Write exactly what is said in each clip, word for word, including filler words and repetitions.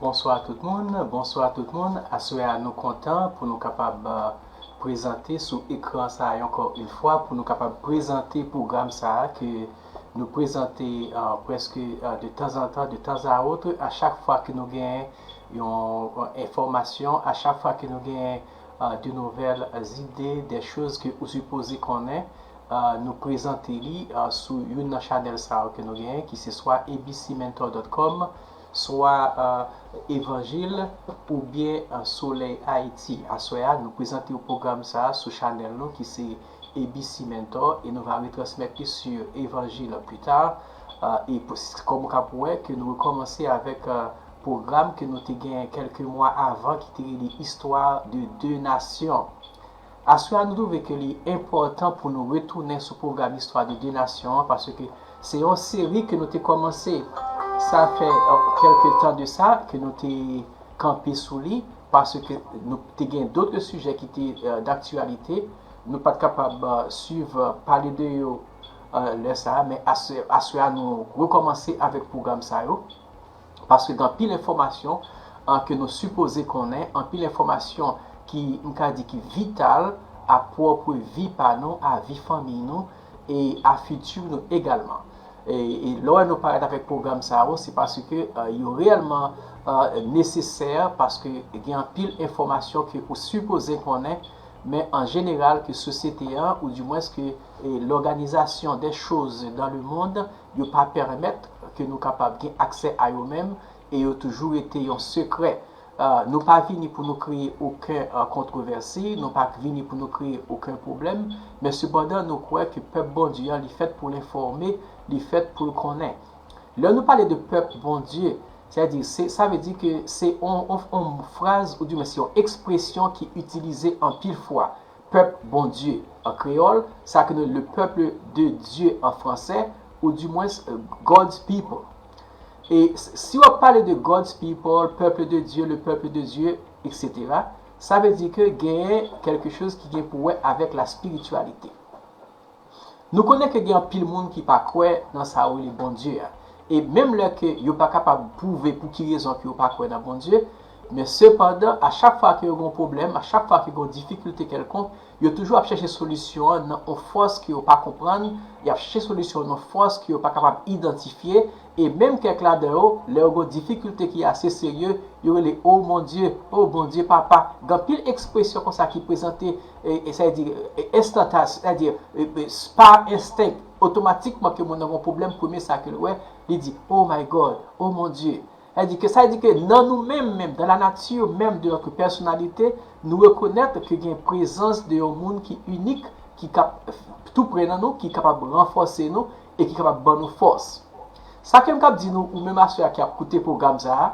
Bonswa tout moun, bonswa tout moun. Aswè a nou kontan pou nou kapab uh, prezante sou ekran sa a ankò yon fwa, pou nou kapab prezante pwogram sa a ke nou prezante uh, prèske uh, de tanzantan, de tanzawòt, a chak fwa ke nou gen yon enfòmasyon, a chak fwa ke nou gen uh, de nouvèl zide, de choz ke ou sipoze konnen, uh, nou prezante li uh, sou youn nan chanèl sa yo ke nou genyen, ki se swa A B C mentor dot com, swa uh, Evanjil oubyen uh, Solèy Ayiti. Aswè a, nou prezante w pwogram sa a sou chanèl nou ki se A B C Mentor e nou va retransmèt li sou Evanjil pita. Uh, e kòm ou kap wè ke nou rekòmanse avèk uh, pwogram ke nou te gen kèlke mwa avan ki te rele Histoire de deux nations. Aswè a nou twouve ke li enpòtan pou nou retounen sou pwogram Istwa de de nasyon an, paske se yon seri ke nou te kòmanse, sa fè kèlke tan de sa ke nou te kanpe sou li, paske nou te gen dòt sijè ki te daktyalite, nou pa t kapab swiv pale de yo lè sa a, men aswè a nou rekòmanse avèk pwogram sa yo. Paske gen anpil enfòmasyon ke nou sipoze konnen, anpil enfòmasyon ki m ka di ki vital a pwòp vi pa nou, a vi fanmi nou e a fiti nou egalman. E lè w wè nou parèt avèk pwogram sa yo, se paske yo reyèlman nesesè, paske gen anpil enfòmasyon ke ou sipoze konnen, men an jeneral ke sosyete an, oudimwens ke lòganizasyon de choz dan le mond, yo pa pèmèt ke nou kapab gen aksè a yo menm e yo toujou rete yon sekrè. Nou pa vini pou nou kreye okenn kontwovèsi, nou pa vini pou nou kreye okenn pwoblèm, men sepandan nou kwè ke pèp Bondye a li fèt pou l enfòme, li fèt pou l konnen. Lè nou pale de pèp Bondye, sètadi se sa vle di ke se yon fraz oudimwens se yon ekspresyon ki itilize anpil fwa. Pèp Bondye an kreyòl, sa ke nou le peuple de Dieu an fransè, oudimwens God's people. E si w ap pale de God's people, peuple de Dieu, le peuple de Dieu, et cetera, sa vle di ke genyen kèlke choz ki gen pou wè avèk la spirityalite. Nou konnen ke gen anpil moun ki pa kwè nan sa yo rele Bondye a. E menm lè ke yo pa kapab pwouve pou ki rezon ke yo pa kwè nan Bondye, men sepandan, a chak fwa ke yo gen yon pwoblèm, a chak fwa ke gen yon difikilte kèlkonk, yo toujou ap chèche solisyon an nan yon fòs ke yo pa konprann, y ap chèche solisyon nan yon fòs ke yo pa kapab idantifye, e menm kèk ladan yo, lè yo gen yon difikilte ki ase serye, yo rele, "O Bondye, o Bondye Papa." Gen anpil ekspresyon konsa ki prezante e, e sa vle di, e, enstanta, sètadi, e, e, pa enstenk, otomatikman ke moun nan gen yon pwoblèm, premye sa ke l wè, li di, "Oh my God, oh mon Dieu." Sa vle di ke, sa vle di ke nan nou menm, menm, dans la nature même de notre personnalité, nou rekonèt ke gen prezans de yon moun ki inik, ki kap tou pre nan nou, ki kapab ranfòse nou e ki kapab ban nou fòs. Sa ke m kab di nou, ou menm aswè a ki ap koute pwogram sa a,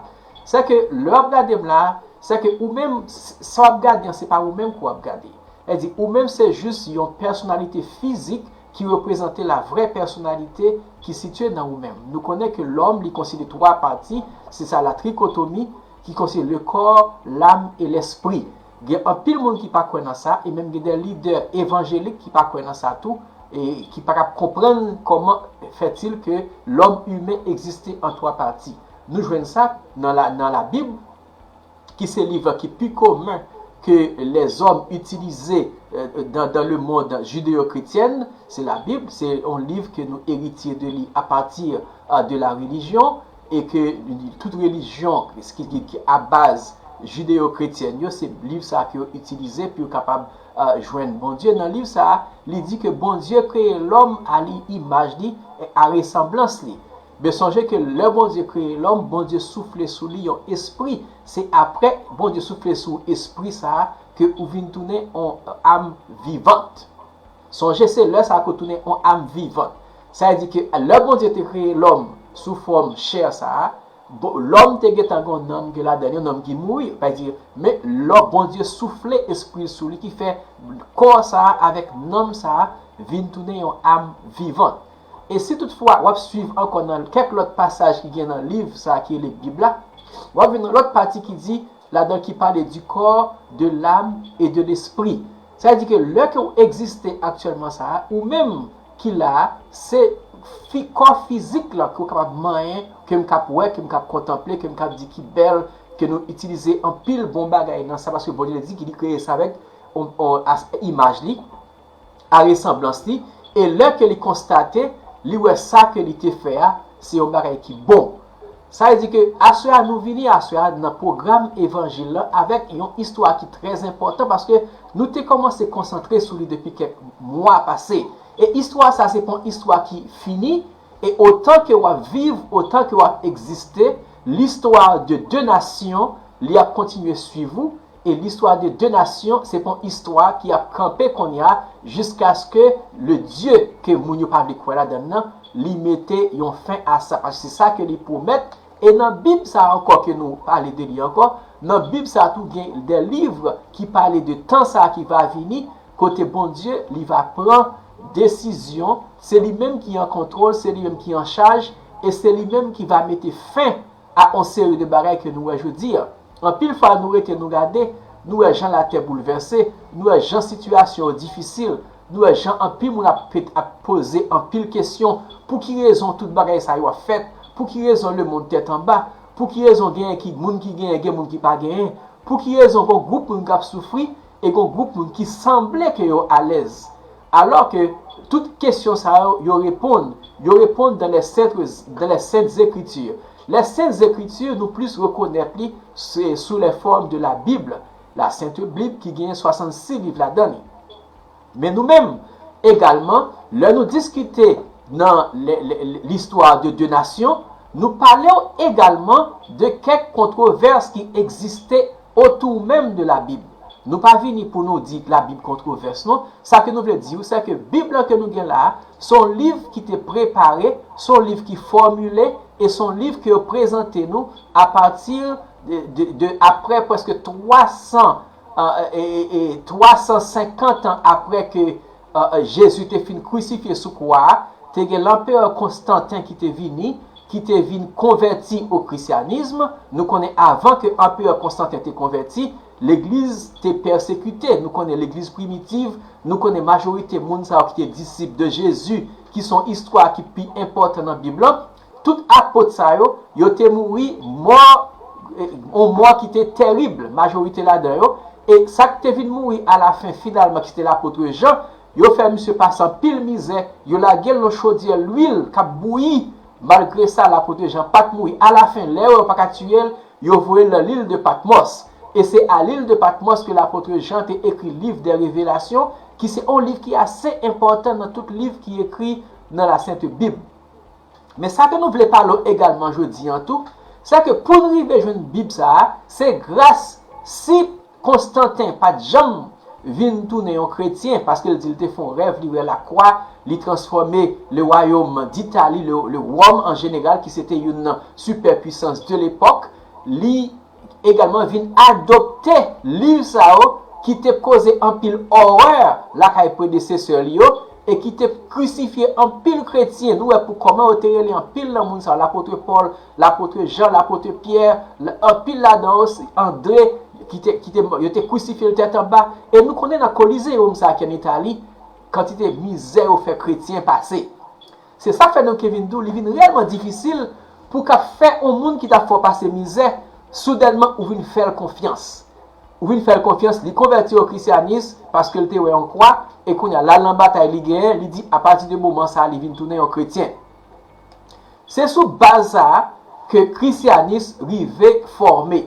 se ke lè w ap gade m la, se ke ou menm, s- sa w ap gade an, se pa ou menm ke w ap gade. Sètadi, ou menm se jis yon pèsonalite fizik ki reprezante la vrè pèsonalite ki sitiye nan ou menm. Nou konnen ke lòm, li konstitye twa pati, se sa la trikotomi, ki konstitye le corps, l'âme et l'esprit. Gen anpil moun ki pa kwè nan sa, e menm gen de lidè evanjelik ki pa kwè nan sa tou, e ki pa kab konprann kòman fètil ke lòm imen egziste an twa pati. Nou jwenn sa nan la, nan Labib, ki se liv ki pi komen ke lèzòm itilize euh, dans, dans le monde judéo-chrétienne, se Labib, se yon liv ke nou eritye de li apati euh, de la relijyon, e ke tout relijyon ki, ki, ki a baz jideo-kretyèn yo, se liv sa a ke yo itilize pou yo kapab euh, jwenn Bondye. Nan liv sa a, li di ke Bondye kreye lòm a li, imaj li, a resanblans li. Men sonje ke lè Bondye kreye lòm, Bondye soufle sou li yon espri. Se apre Bondye soufle sou ou espri sa a ke ou vin tounen yon am vivant. Sonje se lè sa a ke w tounen yon am vivant. Sa vle di ke lè Bondye te kreye lòm sou fòm chè sa a, Bon, lòm te gentan gen yon nanm gen ladan l, yon nanm ki mouri, pa di, men lò Bondye soufle espri l sou li ki fè kò sa a avèk nanm sa a vin tounen yon am vivant. E si toutfwa w ap swiv ankò nan kèk lòt pasaj ki gen nan liv sa a ki rele Bib la, w ap jwenn yon lòt pati ki di ladan ki pale du corps, de l'âme et de l'esprit. Sa vle di ke lè ke w egziste aktyèlman sa a, ou menm ki la a, se fi, kò fizik la ke w kapab manyen, ke m kab wè, ke m kab kontanple, ke m kab di ki bèl, ke nou itilize anpil bon bagay nan sa, paske Bondye di ki li kreye sa avèk on, on, as, imaj li, a resanblans li, e lè ke li konstate, li wè sa ke li te fè a, se yon bagay ki bon. Sa vle di ke aswè a nou vini aswè a nan pwogram evanjil la avèk yon istwa ki trè enpòtan paske nou te kòmanse konsantre sou li depi kèk mwa pase. E istwa sa se pa yon istwa ki fini, e otan ke w ap viv, otan ke w ap egziste, listwa de de nasyon, li ap kontinye swiv ou, e listwa de de nasyon, se pa yon istwa ki ap kanpe kounye a, jiskaske le Dye ke moun yo pa vle kwè ladan l nan, li mete yon fen a sa. Paske se sa ke li pwomèt. E nan Bib sa a ankò ke nou pale de li ankò, nan Bib sa a tou gen de liv ki pale de tan sa a ki va vini, kote Bondye li va pran desizyon, se li menm ki an kontwòl, se li menm ki an chaj, e se li menm ki va mete fen a yon seri de bagay ke nou wè jodi a. Anpil fwa nou rete nou gade, nou wè jan latè boulvèse, nou wè jan sitiyasyon yo difisil, nou wè jan anpil moun ap, ap poze anpil kesyon, pou ki rezon tout bagay sa yo ap fèt, pou ki rezon lemonn tèt anba, pou ki rezon genyen ki moun ki genyen, gen moun ki pa genyen, pou ki rezon gon gwoup moun k ap soufri, e gon gwoup moun ki sanble ke yo alèz. Alò ke tout kesyon sa yo, yo reponn, yo reponn dans les saintes, dans les saintes écritures. Les saintes écritures, nou plis rekonèt li se sou les formes de la Bible, la Sainte Bible ki genyen swasannsis liv ladan li. Men nou menm, egalman, lè nou diskite nan le, le, listwa de de nasyon, nou pale w egalman de kèk kontwovès ki egziste otou menm de la Bib. Nou pa vini pou nou di la Bib kontwovès non. Sa ke nou vle di w, se ke Bib lan ke nou gen la a, se yon liv ki te prepare, se yon liv ki fòmile, e se yon liv ke yo prezante nou apati de, de, de aprè prèske twa san, e, e, e, twa san senkant an aprè ke, e, e, Jezi te fin krisifye sou kwa a, te gen lanperè Konstanten ki te vini, ki te vin konvèti o krisyanism. Nou konnen avan ke anperè Konstanten te konvèti, legliz te pèsekite. Nou konnen legliz primitiv, nou konnen majorite moun sa yo ki te disip de Jezi, ki se yon istwa ki pi enpòtan nan Bib lan, tout apot sa yo, yo te mouri mò, e, yon mò ki te terib, majorite ladan yo. E sa k te vin mouri alafen, finalman, ki se te lapot Jan, yo fè misye pase anpil mizè, yo lage l nan chodyè lwil k ap bouyi. Malgre sa, lapot Jan pa t mouri. Alafen, lè yo pa ka tiye l, yo voye l nan lil de Patmòs. E se a lil de Patmòs ke lapot Jan te ekri liv de Revelasyon, ki se yon liv ki ase enpòtan nan tout liv ki ekri nan la Sent Bib. Men sa ke nou vle pale w egalman jodi an tou, se ke pou n rive jwenn Bib sa a, se gras si Konstanten pa t janm vin tounen yon kretyen, paske l di l te fè yon rèv, li wè lakwa, li transfòme le wayòm d'Italie, le, le Wòm an jeneral, ki se te youn nan sipèpwisans de lepòk, li egalman vin adopte liv sa yo ki te koze anpil orè lakay predesesè li yo e ki te krisifye anpil kretyen. Nou wè pou kòman yo te rele anpil nan moun sa yo, lapot Pòl, lapot Jan, lapot Pyè, anpil ladan yo, Andre, ki te, ki te, yo te krisifye l tèt anba. E nou konnen nan Kolizeum sa ki ann Itali, kantite mizè yo fè kretyen pase. Se sa k fè donk ke vin di w, li vin reyèlman difisil pou w ka fè yon moun ki t ap fè w pase mizè, soudènman ou vin fè l konfyans. Ou vin fè l konfyans, li konvèti o krisyanis paske l te wè yon kwa, e kounye a l al nan batay li genyen, li di apati de moman sa a li vin tounen yon kretyen. Se sou baz sa a ke krisyanis rive fòme.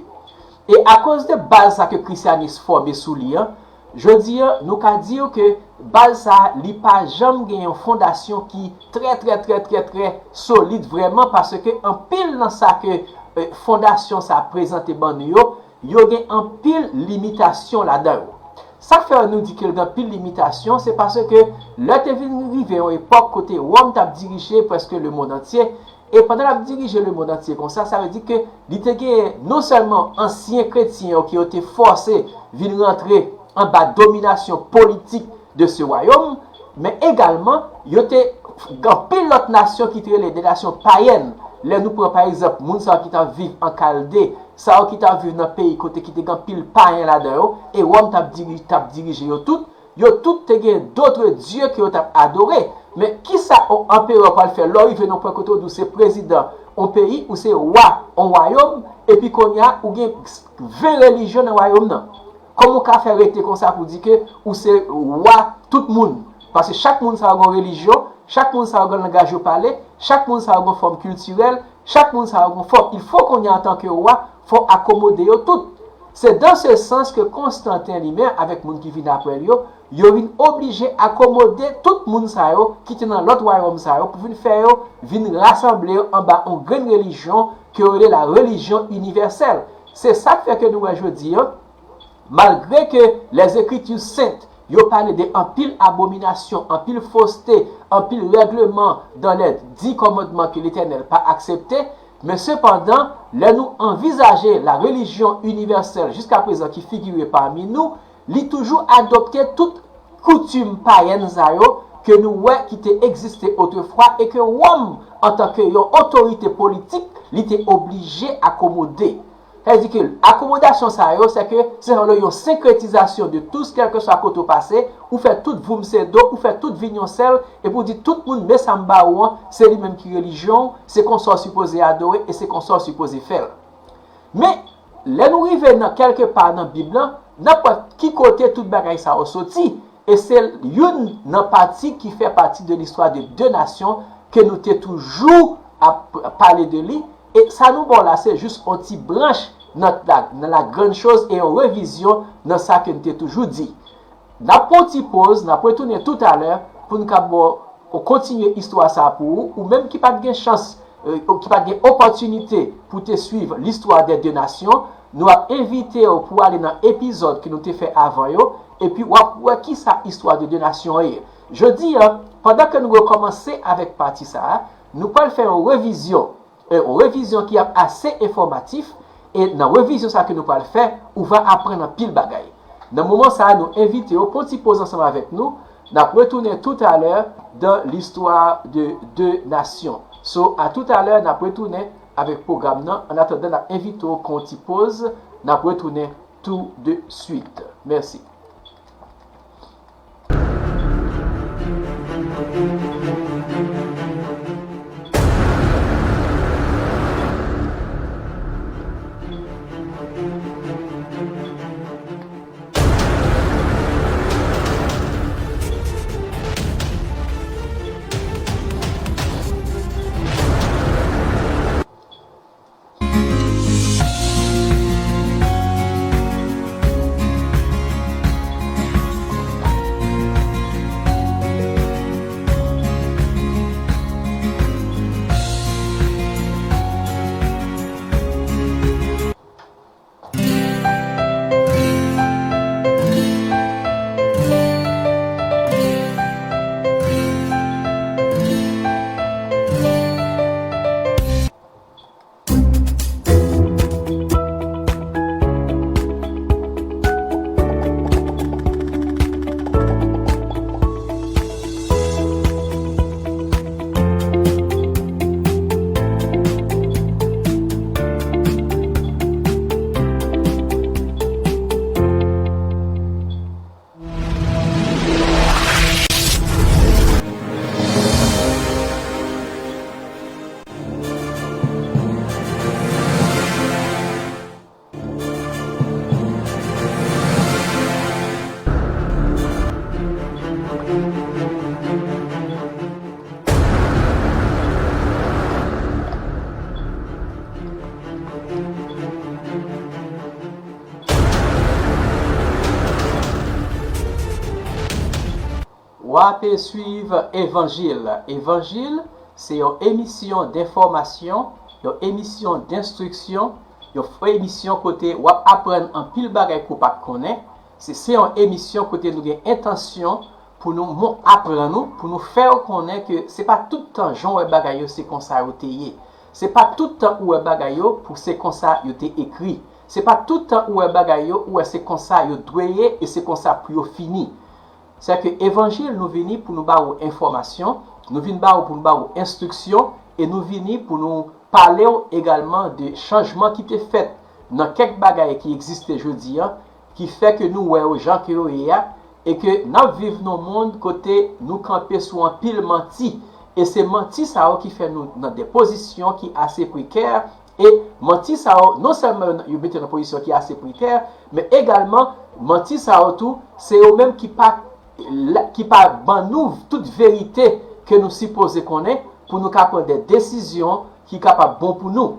E akoz de baz sa ke krisyanis fòme sou li an, jodi an, nou ka di w ke baz sa a, li pa janm gen yon fondasyon ki trè, trè, trè, trè, trè solid vrèman, paske anpil nan sa ke, e, fondasyon sa a prezante ban nou yo, yo gen anpil limitasyon ladan yo. Sa k fè nou di ke l gen anpil limitasyon, se paske lè te vin rive yon epòk kote Wòm t ap dirije prèske lemonn antye, e pandan l ap dirije lemonn antye konsa, sa vle di ke li te genyen non sèlman ansyen kretyen yo ke yo te fòse vin rantre anba dominasyon politik de se wayòm, men egalman, yo te gen anpil lòt nasyon ki te rele de nasyon payèn. Lè nou pran, pa egzanp, moun sa yo ki t ap viv an Kalde, sa yo ki t ap viv nan peyi kote ki te gen anpil payen ladan yo, e Wòm t ap diri-, t ap dirije yo tout, yo tout te gen dotre dye ke yo t ap adore. Men kisa yon anperè pral fè lè w rive nan pwen kote w di w se prezidan yon peyi, ou se wa yon wayòm, epi kounye a ou gen ven relijyon nan wayòm nan? Kòman w ka fè rete konsa pou di ke ou se wa tout moun? Paske chak moun sa yo gen yon relijyon, chak moun sa yo gen yon langaj yo pale, chak moun sa yo gen yon fòm kiltirèl, chak moun sa yo gen yon fòm. Il faut kounye a antanke wa, fò w akomode yo tout. Se dans ce sens que Konstanten li menm avèk moun ki vin apre l yo, yo vin oblije akomode tout moun sa yo ki te nan lòt wayòm sa yo pou vin fè yo vin rasanble yo anba yon grenn relijyon ke yo rele la religion universelle. Se sa k fè ke nou wè jodi a, malgre ke les Écritures saintes yo pale de anpil abominasyon, anpil foste, anpil règleman dans les dix commandements que Letènèl pa aksepte, men sepandan, lè nou anvizaje la religion universelle jiskaprezan ki figire pami nou, li toujou adopte tout koutim payèn sa yo ke nou wè ki te egziste otrefwa e ke Wòm, antanke yon otorite politik, li te oblije akomode. Sa vle di ke akomodasyon sa yo, se ke se yon, yon senkretizasyon de tous, kèlkeswa kote w pase, ou fè tout voum se do, ou fè tout vin yon sèl, epi w di tout moun, men sa m ba ou an, se li menm ki relijyon w, se konsa w sipoze adore, e se konsa w sipoze fè l. Men, lè nou rive nan kèlke pa nan Bib lan, n ap wè ki kote tout bagay sa yo soti. E se youn nan pati ki fè pati de l'histoire de deux nations ke nou te toujou ap pale de li. E sa nou ba w la, se jis yon ti branch nan la, nan la grande chose e yon revizyon nan sa ke n te toujou di. N ap pran yon ti poz, n ap retounen toutalè pou n ka ba w kontinye istwa sa a pou ou, ou menm ki pa t gen chans, e, ki pa t gen opòtinite pou te swiv l'histoire des deux nations, nou ap envite w pou ale nan epizòd ke nou te fè avan yo, epi w ap wè kisa istwa de de nasyon an ye. Jodi a, pandan ke nou rekòmanse avèk pati sa a, nou pral fè yon revizyon, e, yon revizyon ki ap ase enfòmatif, e nan revizyon sa ke nou pral fè, ou va aprann anpil bagay. Nan moman sa a, nou envite w pran ti poz ansanm avèk nou. N ap retounen toutalè dans l'histoire de deux nations. So, a toutalè, n ap retounen avèk pwogram nan. Annatandan, n ap envite w pran ti poz. N ap retounen tout de suite. Mèsi. W ape swiv Evanjil. Evanjil, se yon emisyon denfòmasyon, yon emisyon denstriksyon, yon f-, emisyon kote w ap aprann anpil bagay ke w pa t konnen. Se, se yon emisyon kote nou gen entansyon pou nou mon-, aprann ou, pou nou fè w konnen ke se pa tout tan jan w wè bagay yo se konsa yo te ye. Se pa tout tan ou wè bagay yo pou se konsa yo te ekri. Se pa tout tan ou wè bagay yo ou wè se konsa yo dwe ye e se konsa pou yo fini. Sèke evanjil nou vini pou nou ba ou enfòmasyon, nou vin ba ou pou nou ba ou enstriksyon, e nou vini pou nou pale w egalman de chanjman ki te fèt nan kèk bagay ki egziste jodi a, ki fè ke nou wè yo jan ke yo ye a, e ke n ap viv nan yon mond kote nou kanpe sou anpil manti. E se manti sa yo ki fè nou nan de pozisyon ki ase prekè. E manti sa yo, non sèlman yo mete nan pozisyon ki ase prekè, men egalman, manti sa yo tou, se yo menm ki pa, ki pa ban nou tout verite ke nou sipoze konnen pou nou ka pran de desizyon ki kapab bon pou nou.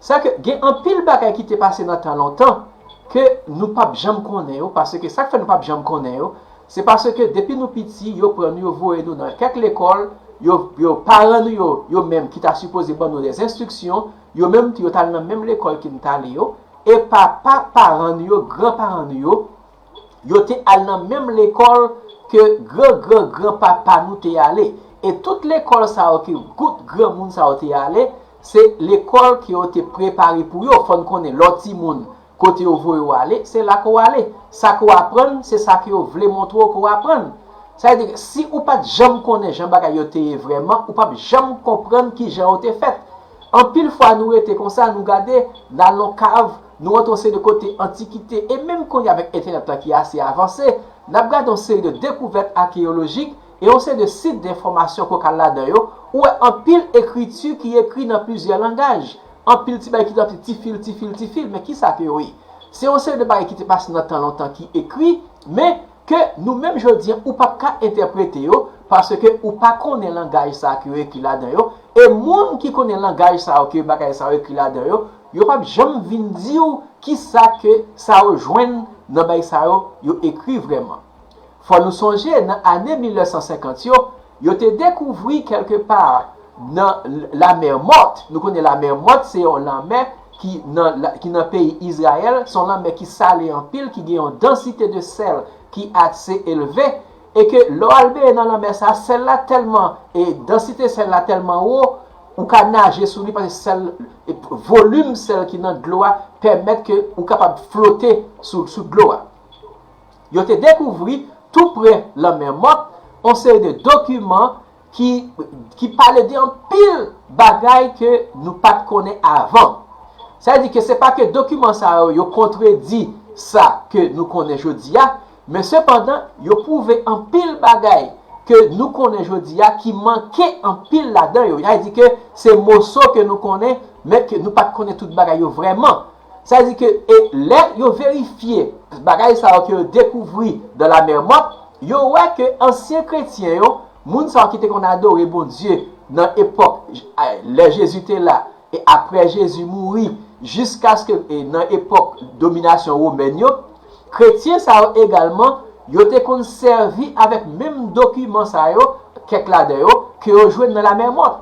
Sa ke gen anpil bagay ki te pase nan tan lontan ke nou p ap janm konnen yo, paske sa k fè nou p ap janm konnen yo, se paske depi nou piti, yo pran nou, yo voye nou nan kèk lekòl, yo, yo paran nou yo, yo menm ki ta sipoze ban nou de enstriksyon, yo menm tou yo t al nan menm lekòl ke n t ale yo, e papa paran nou yo, granparan nou yo, yo te al nan menm lekòl ke gran gran granpapa nou te ale. E tout lekòl sa yo ke tout granmoun sa yo te ale, se lekòl ke yo te prepare pou yo. Fò n konnen lè w timoun, kote yo voye w ale, se la ke w ale. Sa ke w aprann, se sa ke yo vle montre w ke w aprann. Sa vle di, si ou pa t janm konnen jan bagay yo te ye vrèman, ou p ap janm konprann ki jan yo te fèt. Anpil fwa nou rete konsa, nou gade, n al nan kav, nou rantre yon seri de kote antikite, e menm kounye a avèk entènèt la ki ase avanse, n ap gade yon seri de dekouvèt akeyolojik e yon seri de sit denfòmasyon ke w ka al ladan yo, ou wè anpil ekriti ki ekri nan plizyè langaj, anpil ti bagay ki ekri ti fil, ti fil, ti fil, men kisa ke yo ye? Se yon seri de bagay ki te pase nan tan lontan ki ekri, men ke nou menm jodi a, ou p ap ka entèprete yo, paske ou pa konnen langaj sa ke yo ekri ladan yo, e moun ki konnen langaj sa yo ke bagay sa yo ekri ladan yo, yo p ap janm vin di w kisa ke sa yo jwenn nan bagay sa yo, yo ekri vrèman. Fò nou sonje, nan ane mil nèf san senkant yo, yo te dekouvri kèlke pa nan Lamè Mòt. Nou konnen Lamè Mòt se yon lanmè ki nan, ki nan peyi Izrayèl, se yon lanmè ki sale anpil, ki gen yon dansite de sèl ki ase elve, e ke lè w al benyen nan lanmè sa, sèl la tèlman, e dansite sèl la tèlman wo, ou ka naje sou li paske sèl, e volim sèl ki nan dlo a pèmèt ke ou kapab flote sou, sou dlo a. Yo te dekouvri tou pre Lanmè Mòt yon seri de dokiman ki, ki pale de anpil bagay ke nou pa t konnen avan. Sa vle di ke se pa ke dokiman sa yo, yo kontredi sa ke nou konnen jodi a, men sepandan, yo pwouve anpil bagay ke nou konnen jodi a ki manke anpil ladan yo. Sa vle di ke se moso ke nou konnen, men ke nou pa t konnen tout bagay yo vrèman. Sa vle di ke, e lè yo verifye bagay sa yo ke yo dekouvri dans la mer Morte, yo wè ke ansyen kretyen yo, moun sa yo ki te konn adore Bondye nan epòk, eh, lè Jezi te la, e apre Jezi mouri, jiskaske, e nan epòk dominasyon womèn yo, kretyen sa yo egalman, yo te konn sèvi avèk menm dokiman sa yo, kèk ladan yo, ke yo jwenn nan Lamè Mòt.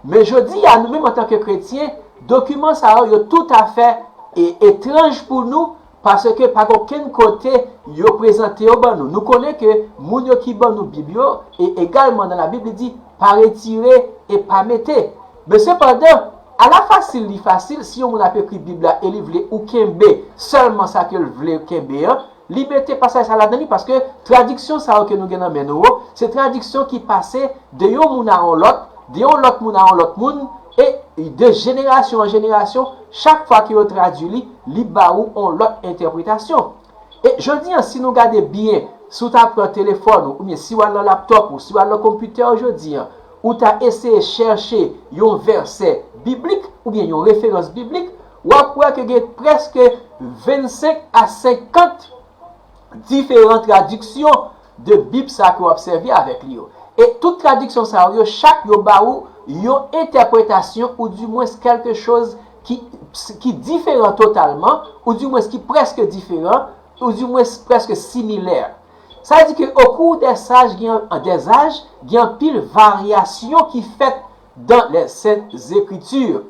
Men jodi a, nou menm antanke kretyen, dokiman sa yo, yo toutafè, e, etranj pou nou, paske pa gen okenn kote yo prezante yo ban nou. Nou konnen ke moun yo ki ban nou Bib yo, e egalman nan Labib, li di, pa retire e pa mete. Men sepandan, ala fasil li fasil, si yon moun ap ekri Bib la e li vle ou kenbe sèlman sa ke l vle kenbe an, li mete pasaj sa ladan li, paske tradiksyon sa yo ke nou gen nan men nou yo, se tradiksyon ki pase de yon moun a yon lòt, de yon lòt moun a yon lòt moun, e de jenerasyon an jenerasyon, chak fwa ke yo tradui li, li ba ou yon lòt entèpretasyon. E jodi an, si nou gade byen, si w ta pran telefòn ou, oubyen si w al nan laptòp ou, si w al nan konpitè w jodi an, ou ta eseye chèche yon vèsè biblik oubyen yon referans biblik, w ap wè ke gen prèske vennsenk a senkant diferan tradiksyon de Bib sa ke w ap sèvi avèk li yo. E tout tradiksyon sa yo, yo chak yo ba ou yon entèpretasyon oudimwens kèlke choz ki, ki diferan totalman, oudimwens ki prèske diferan, oudimwens prèske similè. Sa vle di ke au cours des sages, gen, des âges, gen anpil varyasyon ki fèt dans les Saintes Écritures.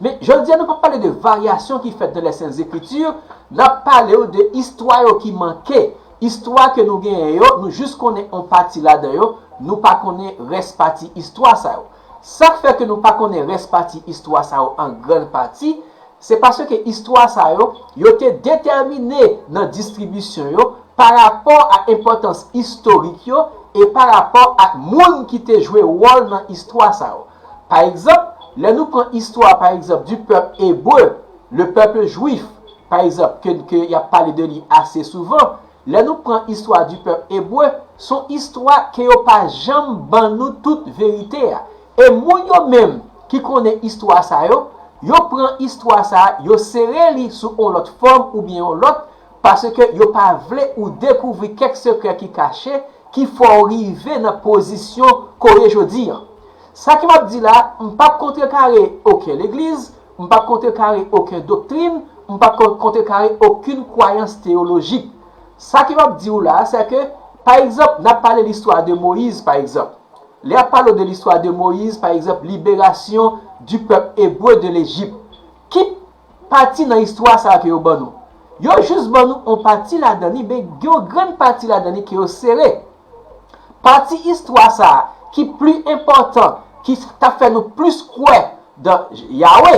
Men jodi a, nou p ap pale de varyasyon ki fèt dans les Saintes Écritures, n ap pale w de istwa yo ki manke. Istwa ke nou genyen yo, nou jis konnen yon pati ladan yo, nou pa konnen rès pati istwa sa yo. Sa k fè ke nou pa konnen rès pati istwa sa yo an grann pati, se paske istwa sa yo, yo te detèmine nan distribisyon yo pa rapò a enpòtans istorik yo e pa rapò ak moun ki te jwe wòl nan istwa sa yo. Pa egzanp, lè nou pran istwa, pa egzanp, du peuple hébreu, le peuple juif, pa egzanp, ke, ke y ap pale de li ase souvan, Lè nou pran istwa di pèp ebre, se yon istwa ke yo pa janm ban nou tout verite a. E moun yo menm ki konnen istwa sa yo, yo pran istwa sa a, yo sere li sou yon lòt fòm oubyen yon lòt, paske yo pa vle ou dekouvri kèk sekrè ki kache, ki fè w rive nan pozisyon ke w ye jodi a. Sa ke m ap di la, m p ap kontrekare okenn legliz, m p ap kontrekare okenn doktrin, m p ap kon- kontrekare okenn kwayans teyolojik. Sa ke m ap di w la, se ke, pa egzanp, n ap pale listwa de Moyiz, pa egzanp. Lè y ap pale w de listwa de Moyiz, pa egzanp, liberasyon du peuple hébreu de l'Égypte. Ki pati nan istwa sa a ke yo ban nou? Yo jis ban nou yon pati ladan li, men gen yon grenn pati ladan li ke yo sere. Pati istwa sa a ki pli enpòtan, ki t ap fè nou plis kwè dan Yawe,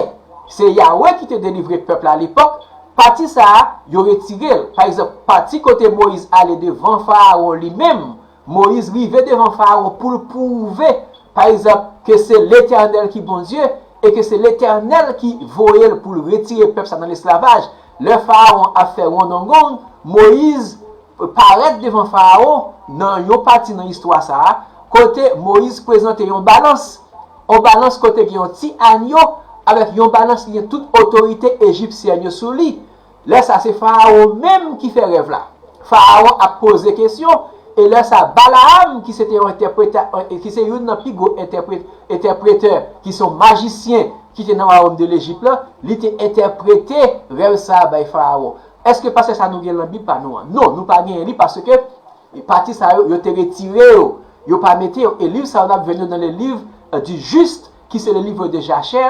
se Yawe ki te delivre pèp la alepòk, pati sa a, yo retire l. Pa egzanp, pati kote Moyiz ale devan Farawon li menm, Moyiz rive devan Farawon pou l pwouve, pa egzanp, ke se Letènèl ki Bondye e ke se Letènèl ki voye l pou l retire pèp sa nan lesklavaj. Lè Farawon ap fè wondongon, Moyiz parèt devan Farawon nan yon pati nan istwa sa a, kote Moyiz prezante yon balans. Yon balans kote gen yon ti anyo avèk yon balans ki gen tout otorite ejipsyèn yo sou li. Lè sa, se Farawon menm ki fè rèv la. Farawon ap poze kesyon, e lè sa, Balaam, ki se te yon entèpreta, ki se youn nan pi gwo entèpre- entèpretè, ki se yon majisyen, ki te nan wayòm de Lejip la, li te entèprete rèv sa a bay Farawon. Èske pase sa nou gen nan Bib pa nou an? Non, nou pa genyen li paske pati sa yo, yo te retire yo. Yo pa mete yo. E liv sa yo n ap jwenn yo nan le livre, euh, du Juste, ki se le livre de Jachè.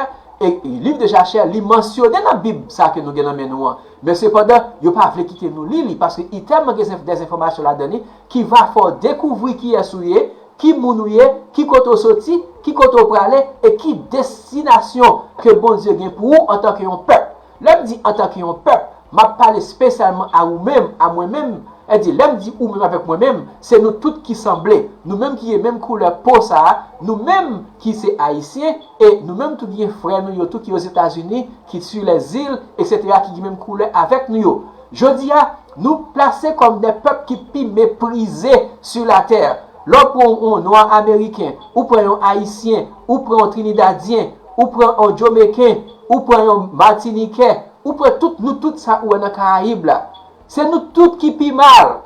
E liv de Jachè, li mansyone nan Bib sa ke nou gen nan men nou an. Men sepandan, yo pa vle kite nou li li, paske li tèlman gen dèzenfòmasyon ladan li, ki va fè w dekouvri kiyès ou ye, ki moun ou ye, ki kote w soti, ki kote w prale, e ki destinasyon ke Bondye gen pou ou antanke yon pèp. Lè m di antanke yon pèp, m ap pale espesyalman a ou menm, a mwen menm. E di, lè m di ou menm avèk mwen menm, se nou tout ki sanble. Nou menm ki gen menm koulè po sa a, nou menm ki se Ayisyen, e nou menm tou gen frè nou yo tou ki Ozetazini, ki sur les îles, etsetera, ki gen menm koulè avèk nou yo. Jodi a, nou plase kòm de pèp ki pi meprize sur la terre. Lè w pran yon nwa ameriken, ou pran yon ayisyen, ou pran yon trinidadyen, ou pran yon jamaiken, ou pran yon matinikè, ou pran tout, nou tout sa ou wè nan Karayib la. Se nou tout ki pi mal.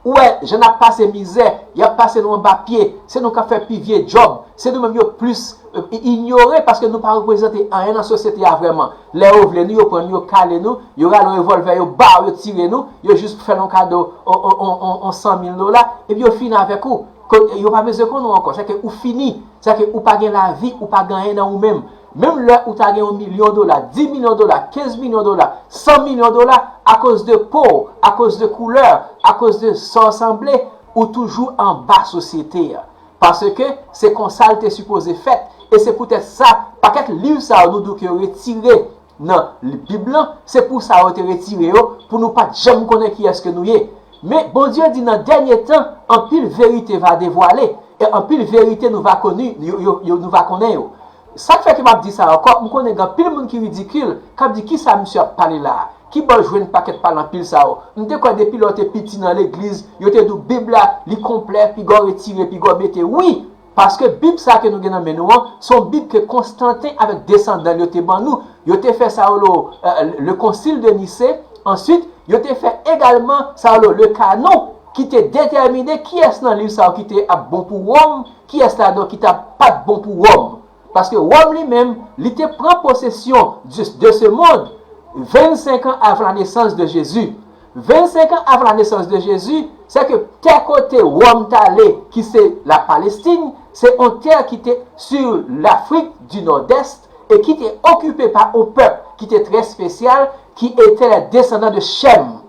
Ou wè, jan n ap pase mizè, y ap pase nou anba pye, se nou k ap fè pi vye djòb, se nou menm yo plis, euh, inyore paske nou pa reprezante anyen nan sosyete a vrèman. Lè yo vle nou, yo pran nou, yo kale nou, yo rale yon revòlvè, yo ba w, yo tire nou, yo jis fè nou kado on, on, on, on, on san mil dola, epi yo fini avèk ou. Ke yo pa bezwen konnen w ankò. Sèke ou fini. Sèke ou pa gen lavi, ou pa gen anyen nan ou menm. Menm lè ou ta gen yon milyon dola, dis milyon dola, kenz milyon dola, san milyon dola, akoz de po w, akoz de koulè w, akoz de sa w sanble, ou toujou anba sosyete a. Paske se konsa l te sipoze fèt. E se poutèt sa, pakèt liv sa yo nou di w ke yo retire nan Bib lan, se pou sa yo te retire yo, pou nou pa t janm konnen kiyès ke nou ye. Men Bondye di nan dènye tan, anpil verite va devwale, e anpil verite nou va koni, yo, yo, yo, nou va konnen yo. Sa k fè ke m ap di sa ankò, m konnen gen anpil moun ki ridikil, k ap di, "Kisa misye ap pale la a? Ki bò l jwenn pakèt pale anpil sa yo?" M te kwè depi lè w te piti nan legliz, yo te di w Bib la, li konplè, piga w retire, piga w mete. Wi, paske Bib sa ke nou gen nan men nou an, se yon Bib ke Konstanten avèk desandan l yo te ban nou. Yo te fè sa yo rele, euh, le Concile de Nicée. Answit, yo te fè egalman sa yo rele le canon, ki te detèmine kiyès nan liv sa yo ki te ap bon pou Wòm, kiyès ladan yo ki t ap pa t bon pou Wòm. Paske Wòm li menm, li te pran posesyon de, de ce monde vennsenk an avan la nesans de Jezi. Vennsenk an avan la nesans de Jezi, se ke tè kote Wòm t ale, ki se la Palestine, se yon tè ki te sur Lafrik di Nòdès e ki te okipe pa yon pèp ki te trè espesyal, ki ete les descendants de Shem.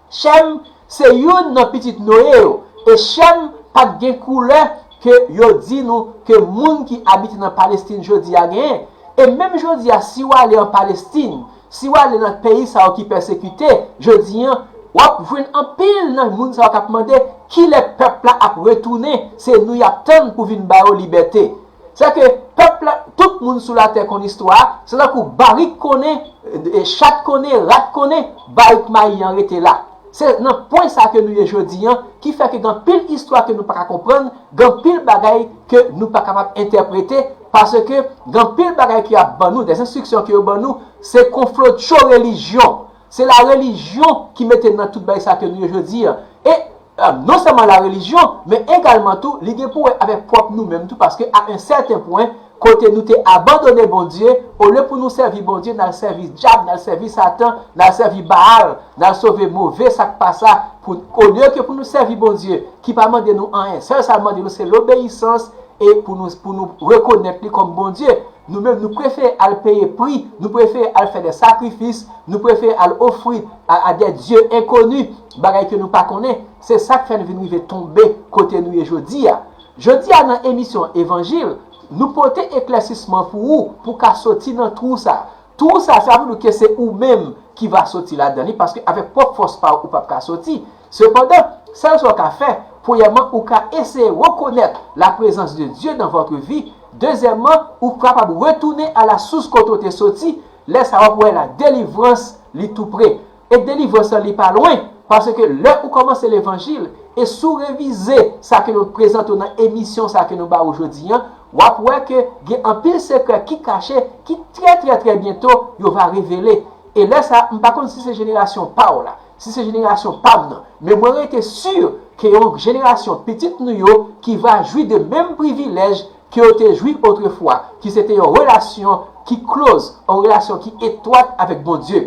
Shem se youn nan pitit Noye yo. E Shem pa t gen koulè ke yo di nou ke moun ki abite nan Palestin jodi a genyen. E menm jodi a, si w ale an Palestin, si w ale nan peyi sa yo ki pèsekite, jodi a, w ap jwenn anpil nan moun sa yo k ap mande, "Kilè pèp la ap retounen? Se nou y ap tann pou vin ba yo libète." Sèke pèp la, tout moun sou latè konn istwa a, se tankou barik konnen, e, chat konnen, rat konnen, barik mayi an rete la. Se nan pwen sa ke nou ye jodi an, ki fè ke gen anpil istwa ke nou pa ka konprann, gen anpil bagay ke nou pa kapab entèprete, paske gen anpil bagay ki ap ban nou, de enstriksyon ke yo ban nou, se konflotcho relijyon. Se la relijyon ki mete n nan tout bagay sa ke nou ye jodi an. E, euh, non sèlman la relijyon, men egalman tou, li gen pou wè avèk pwòp nou menm tou, paske a un certain point, kote nou te abandone Bondye, olye pou nou sèvi Bondye, n al sèvi dyab, n al sèvi Satan, n al sèvi Baal, n al sèvi move sa k pa sa, pou, olye ke pou nou sèvi Bondye, ki pa mande nou anyen, sèl sa l mande nou se lobeyisans, e pou nou, pou nou rekonèt li kòm Bondye. Nou menm, nou prefere al peye pri, nou prefere al fè de sakrifis, nou prefere al ofri a, a de dye enkoni, bagay ke nou pa konnen. Se sa k fè n vin rive tonbe kote nou ye jodi a. Jodi a nan emisyon Evanjil, nou pote eklèsisman pou ou, pou w ka soti nan twou sa. Twou sa, sa vle di ke se ou menm ki va soti ladan li, paske avèk pwòp fòs pa w, ou p ap ka soti. Sepandan, sèl sa w ka fè, premyèman, ou ka eseye rekonèt la prezans de Dye dans votre vie. Dezyèmman, ou kapab retounen a la sous kote w te soti. Lè sa a, w ap wè la delivrans, li tou pre. E delivrans lan, li pa lwen, paske lè ou kòmanse levanjil, e si w revize sa ke nou prezante w nan emisyon sa ke nou ba ou jodi an, w ap wè ke gen anpil sekrè ki kache, ki trè, trè, trè byento, yo va revele. E lè sa a, m pa konn si se jenerasyon pa w la, si se jenerasyon pa m nan, men mwen rete si ke yon jenerasyon pitit nou yo ki va jwi de menm privilèj ke yo te jwi otrefwa, ki se te yon relasyon ki close, yon relasyon ki etwat avèk Bondye.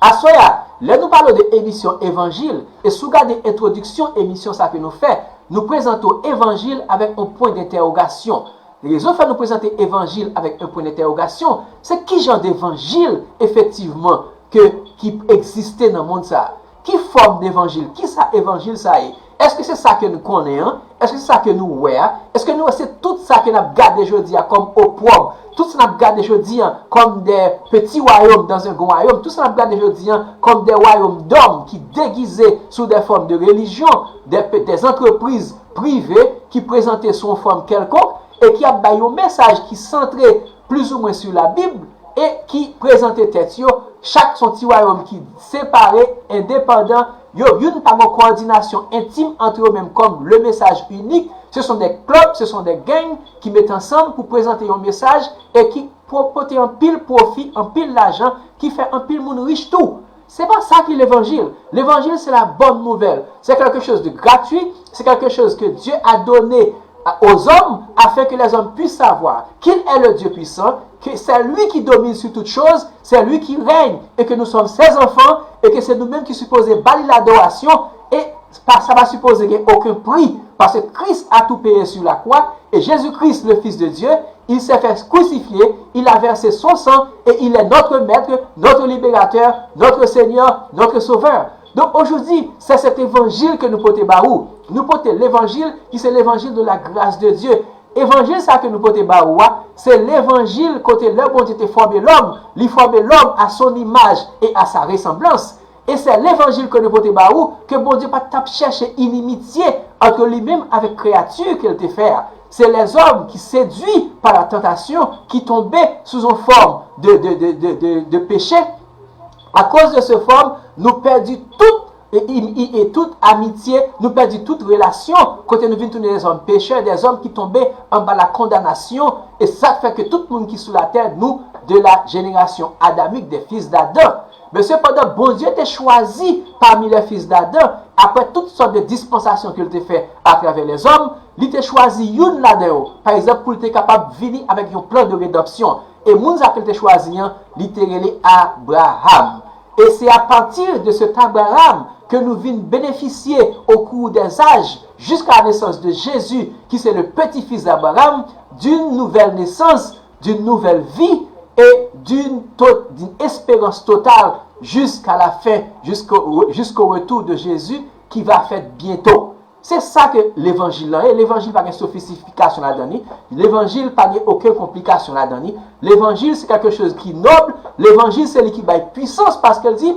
Aswè a, lè nou pale de emisyon Evanjil, e si w gade entwodiksyon emisyon sa ke nou fè, nou prezante w Evanjil avèk yon pwen dentèwogasyon. Rezon fè nou prezante Evanjil avèk yon pwen dentèwogasyon, se ki jan devanjil efektivman ke, ki egziste nan mond sa a? Ki fòm devanjil? Ki sa evanjil sa ye? Èske se sa ke nou konnen an? Èske se sa ke nou wè a? Èske nou wè se tout sa ke n ap gade jodi a kòm opwòb? Tout sa n ap gade jodi a kòm de peti wayòm dans un grand royaume? Tout sa n ap gade jodi a kòm de wayòm dòm ki degize sou de fòm de relijyon, de, de antrepriz prive ki prezante sou yon fòm kèlkonk e ki ap bay yon mesaj ki santre plizoumwen sou Labib e ki prezante tèt yo, chak se yon ti wayòm ki separe, endepandan, yo, youn pa gen kowòdinasyon entim ant yo menm kòm le mesaj inik, se son de klèb, se son de gang ki met ansanm pou prezante yon mesaj e ki po-, pote anpil pwofi, anpil lajan, ki fè anpil moun rich tou. Se pa sa ki levanjil. Levanjil, c'est la bonne nouvelle. C'est quelque chose de gratuit, c'est quelque chose que Dieu a donné à, aux hommes afin que les hommes puissent savoir qu'il est le Dieu puissant, que c'est lui qui domine sur toutes choses, c'est lui qui règne et que nous sommes ses enfants et que c'est nous-mêmes qui supposons bali l'adoration et pa, sa pa sipoze gen okenn pri, paske Kris a tou peye sou lakwa, e Jezi Kris, le Fils de Dieu, il s'est fait crucifier, il a versé son sang et il est notre maître, notre libérateur, notre Seigneur, notre sauveur. Donc aujourd'hui, c'est cet évangile que nous portons ba ou. Nou pote levanjil ki se levanjil de la grâce de Dieu. Evanjil sa ke nou pote ba ou a, se levanjil kote lè Bondye te fòme lòm, li fòme lòm à son image et à sa ressemblance. E se levanjil ke nou pote ba ou, ke Bondye pa t ap chèche inimitye ant li menm avèk kreyati ke l te fè a. Se lèzòm ki sedui pa la tantasyon, ki tonbe sou yon fòm de, de, de, de, de, de peche. Akoz de se fòm, nou pèdi tout, e, e, e tout amitye, nou pèdi tout relasyon, kote nou vin tounen dèzòm pechè, dèzòm ki tonbe anba la kondanasyon, e sa k fè ke tout moun ki sou latè, nou de la jenerasyon adamik, des fils d'Adam. Men sepandan, Bondye te chwazi pami les fils d'Adam, apre tout sòt de dispansasyon ke l te fè atravè lèzòm, li te chwazi youn ladan yo, pa egzanp, pou l te kapab vini avèk yon plan de redanpsyon. E moun sa ke l te chwazi an, li te rele Abraham. Et c'est à partir de cet Abraham que nous venons bénéficier au cours des âges, jusqu'à la naissance de Jésus, qui c'est le petit-fils d'Abraham, d'une nouvelle naissance, d'une nouvelle vie et d'une to-, d'une espérance totale jusqu'à la fin, jusqu'au, jusqu'au retour de Jésus qui va faire bientôt. Se sa ke levanjil lan ye. Levanjil pa gen sofisifikasyon ladan li. Levanjil pa gen okenn konplikasyon ladan li. Levanjil se quelque chose ki nob. Levanjil se li ki bay pwisans paske l di,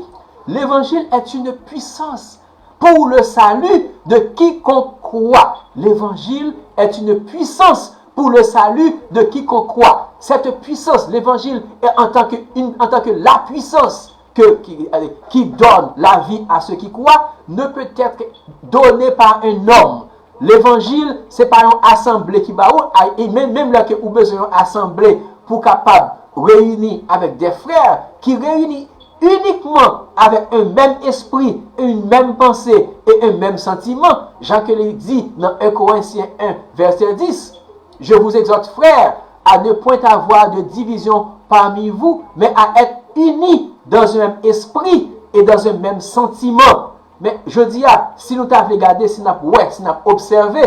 l'évangile est une puissance pour le salut de quiconque croit. L'évangile est une puissance pour le salut de quiconque croit. Cette puissance, l'évangile est en tant que une, en tant que la puissance que, qui, euh, qui donne la vie à ceux qui croient ne peut être donné par un homme. Levanjil, se pa yon asanble ki ba ou, a- e menm, menm lè ke ou bezwen yon asanble pou kapab reyini avèk de frè ki reyini inikman avèk un menm espri, une menm panse e un menm santiman, jan ke li di nan un Corinthiens un, verset dix. Je vous exhorte, frères, à ne point avoir de division parmi vous, mais à être unis dans un même esprit et dans un même sentiment. Men jodi a, si nou ta vle gade, si n ap wè, si n ap obsève,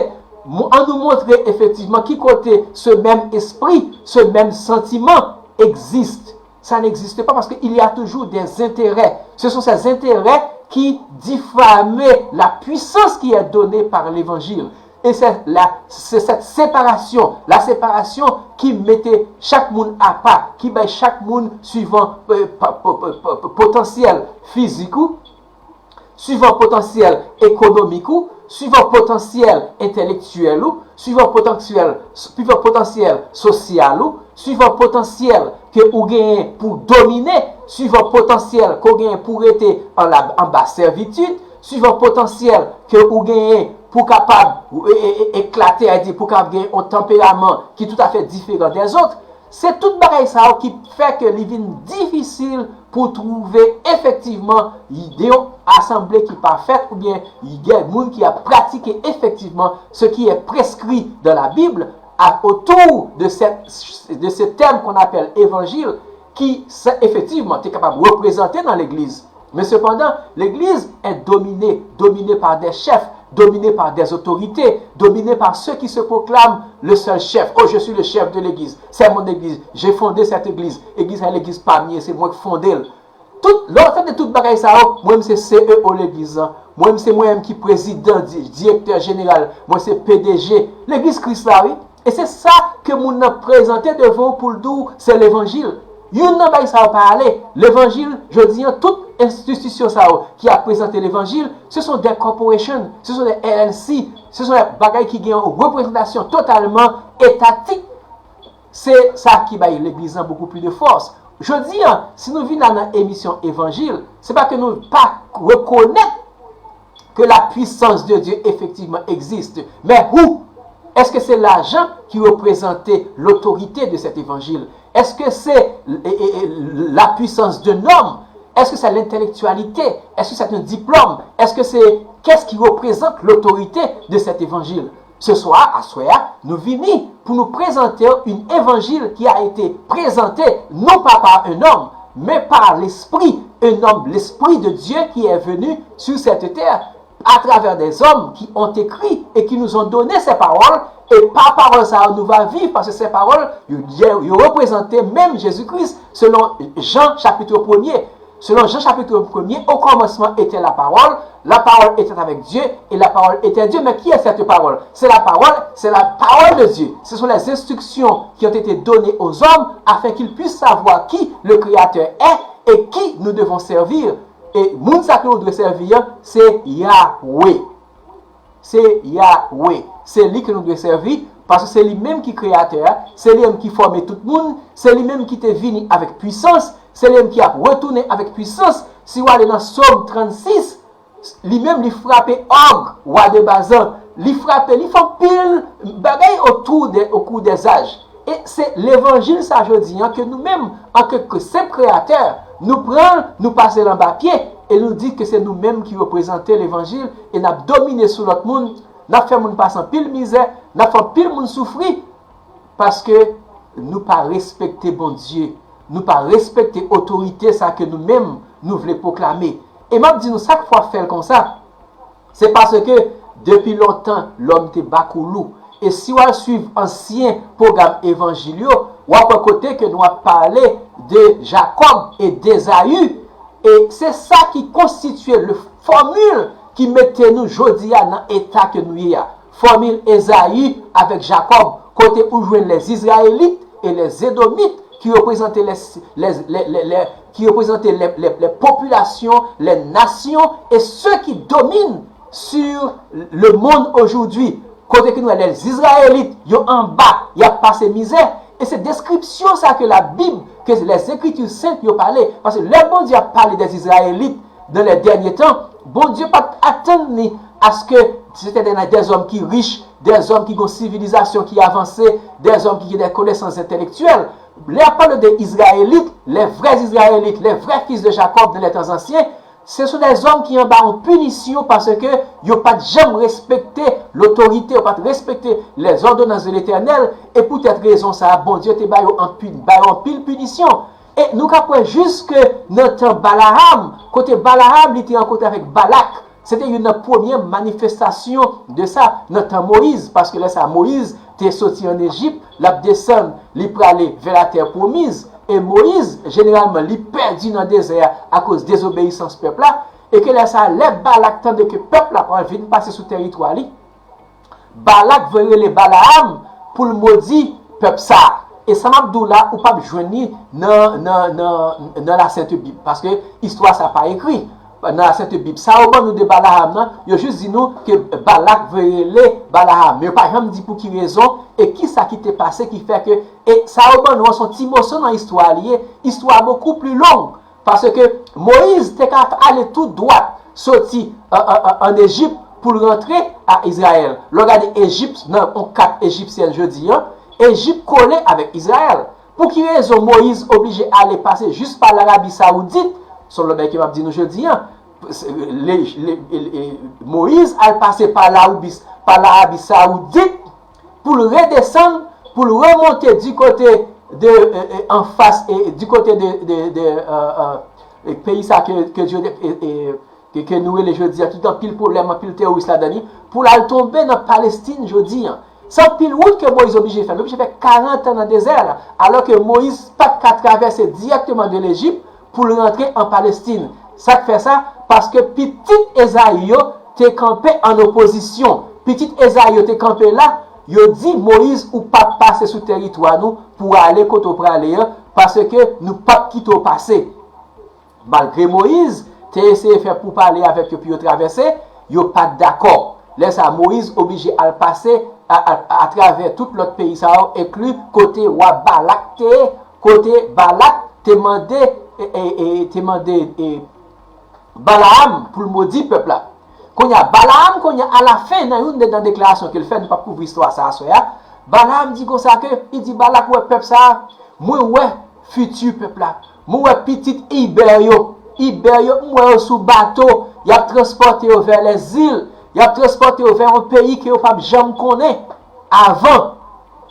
an nou montre efektivman ki kote se menm espri, se menm santiman egziste. Ça n'existe pas parce qu'il y a toujours des intérêts. Ce sont ces intérêts qui diffament la puissance qui est donnée par l'évangile. E se la, se sèt separasyon, la separasyon ki mete chak moun apa, ki bay chak moun suivan euh, pa- po- po- po- potansyèl fizik ou, suivan potansyèl ekonomik ou, suivan potansyèl entèlektyèl ou, suivan potansyèl, suivan potansyèl sosyal ou, suivan potansyèl ke ou genyen pou domine, suivan potansyèl ke ou genyen pou rete anba sèvitid, suivan potansyèl ke ou genyen pou kapab eklate, a di pou kapab gen yon tanperaman ki toutafè diferan dèzòt. Se tout bagay sa yo ki fè ke li vin difisil pou twouve efektivman de yon asanble ki pafèt oubyen de moun ki ap pratike efektivman ce qui est prescrit dans la Bible à, autour de, cette, de ce thème qu'on appelle évangile, ki efektivman te kapab reprezante nan legliz. Men sepandan, legliz est dominée, dominée par des chefs, dominée par des autorités, dominée par ceux qui se proclament le seul chef. Oh, je suis le chef de l'église. C'est mon église. J'ai fondé cette église. Église, c'est l'église parmi, c'est moi qui fondé. Tout, lè w tande tout bagay sa yo, mwen menm se CEO legliz lan. Mwen menm se mwen menm ki prezidan, direktè jeneral. Mwen se PDG. Legliz Kris la, wi. E se sa ke moun nan prezante devan w pou l di w se levanjil. Youn nan bagay sa yo pa ale. Levanjil, jodi an, tout enstitisyon sa yo ki ap prezante levanjil, ce sont des corporations, ce sont des LLC, ce sont des bagay ki gen yon reprezantasyon totalman etatik. Se sa ki bay legliz lan beaucoup plus de force. Jodi an, si nou vin la nan emisyon evanjil, se pa ke nou pa rekonèt que la puissance de Dieu effectivement existe. Mais où? Est-ce que c'est l'argent qui représente l'autorité de cet évangile? Est-ce que c'est la puissance d'un homme? Est-ce que c'est l'intellectualité? Est-ce que c'est un diplôme? Est-ce que c'est qu'est-ce qui représente l'autorité de cet évangile? Ce soir, aswè a, nou vini pou nou prezante yon evanjil ki a été présenté non pas par un homme, mais par l'Esprit, un homme, l'Esprit de Dieu qui est venu sur cette terre à travers des hommes qui ont écrit et qui nous ont donné ces paroles. Et par parole ça, nous va vivre parce que ces paroles, ils représentent même Jésus-Christ, selon Jean chapitre premier. Selon Jean chapitre premier, au commencement était la parole, la parole était avec Dieu, et la parole était Dieu. Mais qui est cette parole? C'est la parole, c'est la parole de Dieu. Ce sont les instructions qui ont été données aux hommes afin qu'ils puissent savoir qui le Créateur est et qui nous devons servir. E moun sa ke nou dwe sèvi an, se Yahweh. Se Yahweh. Se li ke nou dwe sèvi, paske se li menm ki kreyatè a, se li menm ki fòme tout moun, se li menm ki te vini avèk pwisans, se li menm ki ap retounen avèk pwisans. Si w ale nan Sòm trannsis, li menm li frape Og, wa de Bazan, li frape, li fè anpil bagay otou de, au cours des âges. E se levanjil sa jodi an ke nou menm, antanke senp kreyatè, nou pran l, nou pase l anba pye, e nou di ke se nou menm ki reprezante levanjil, e n ap domine sou lòt moun, n ap fè moun pase anpil mizè, n ap fè anpil moun soufri, paske nou pa respekte Bondye, nou pa respekte otorite sa ke nou menm nou vle pwoklame. E m ap di nou sa k fè w ap fè l konsa. Se paske depi lontan lòm te bakoulou. E si w al swiv ansyen pwogram evanjil yo, w ap wè kote ke nou ap pale de Jakòb e Ezayi. E se sa ki konstitye le fòmil ki mete nou jodi a nan eta ke nou ye a. Fòmil Ezayi avèk Jakòb, kote ou jwenn les Israélites et les Édomites ki reprezante les, les, les, les, les, ki reprezante les, les, les populations, les nations et ceux qui dominent sur le monde aujourd'hui. Kote ke nou wè les Israélites, yo anba, y ap pase mizè, E se deskripsyon sa ke Labib, ke les Écritures saintes yo pale. Paske lè Bondye ap pale des Israélites dans les derniers temps, Bondye pa t atann li aske se te de, de zòm ki rich, de zòm ki gen sivilizasyon ki avanse, de zòm ki gen de konesans entelektyèl. Lè ap pale de Izrayelit, les vrais Israélites, les vrais fils de Jacob dans les temps anciens, ce sont des hommes ki anba yon pinisyon paske yo pa t janm respekte lotorite, yo pa t respekte les ordonnances de l'Éternel, e poutèt rezon sa a, Bondye te ba yo anpil, ba yo anpil pinisyon. E nou ka kwè jiske nan tan Balaam, kote Balaam li te rankontre avèk Balak, se te youn nan premye manifestasyon de sa nan tan Moyiz, paske lè sa Moyiz te soti an Ejip, l ap desann, li prale vè latè pwomiz. E Moyiz, jeneralman, li pèdi nan dezè a akoz dezobeyisans pèp la, e ke lè sa a, lè Balak tande ke pèp la pral vin pase sou tèritwa li, Balak voye rele Balaam pou l modi pèp sa a. E sa m ap di w la, ou p ap jwenn li nan, nan, nan, nan Lasent Bib, paske istwa sa pa ekri nan Lasent Bib. Sa yo ban nou de Balaam nan, yo jis di nou ke Balak voye rele Balaam. Men yo pa janm di pou ki rezon e ki sa ki te pase ki fè ke, e sa yo ban nou an se yon ti moso nan istwa li ye. Istwa bokou pli long. Paske Moyiz te ka ale tou dwat soti an, an, an, an Ejip pou l rantre a Izrayèl. Lè w gade Ejip nan yon kat ejipsyèn jodi a, Ejip kole avèk Izrayèl. Pou ki rezon Moyiz oblije ale pase jis pa Larabi Sawoudit? Se yon lòt bagay ke m ap di nou jodi a. Se, le, le, le, Moyiz al pase pa Larabi, pa Larabi Sawoudit pou l redesann, pou l remonte di kote de, e, e, anfas, e, di kote de, de, de, e, e, e, peyi sa ke, ke Dye, e, e, ke, ke nou rele jodi a, ki gen anpil pwoblèm, anpil teworis ladan li, pou l al tonbe nan Palestin jodi a. Se anpil wout ke Moyiz oblije fè. Li oblije fè karant an nan dezè a, alò ke Moyiz pa t ka travèse dirèkteman de Lejip pou l rantre an Palestin. Sa k fè sa? Paske pitit Ezayi yo te kanpe an opozisyon. Pitit Ezayi yo te kanpe la, yo di Moyiz, ou p ap pase sou tèritwa nou pou w ale kote w prale an, paske nou p ap kite w pase. Malgre Moyiz te eseye fè poupale avèk yo pou yo travèse, yo pa t dakò. Lè sa a, Moyiz oblije al pase a, a, atravè tout lòt peyi sa yo, enkli kote wa Balak te ye, kote Balak te mande, e, e, e, te mande, e, Balaam pou l modi pèp la. Kounye a, Balaam, kounye a, alafen, nan youn de, nan deklarasyon ke l fè, nou p ap kouvri istwa sa a aswè a, Balaam di konsa ke, li di Balak, ou wè pèp sa a, mwen wè fiti pèp la. Mwen wè pitit Ibè yo. Ibè yo, mwen wè yo sou bato. Y ap transpòte yo vè lèzil. Y ap transpòte yo vè yon peyi ke yo p ap janm konnen avan.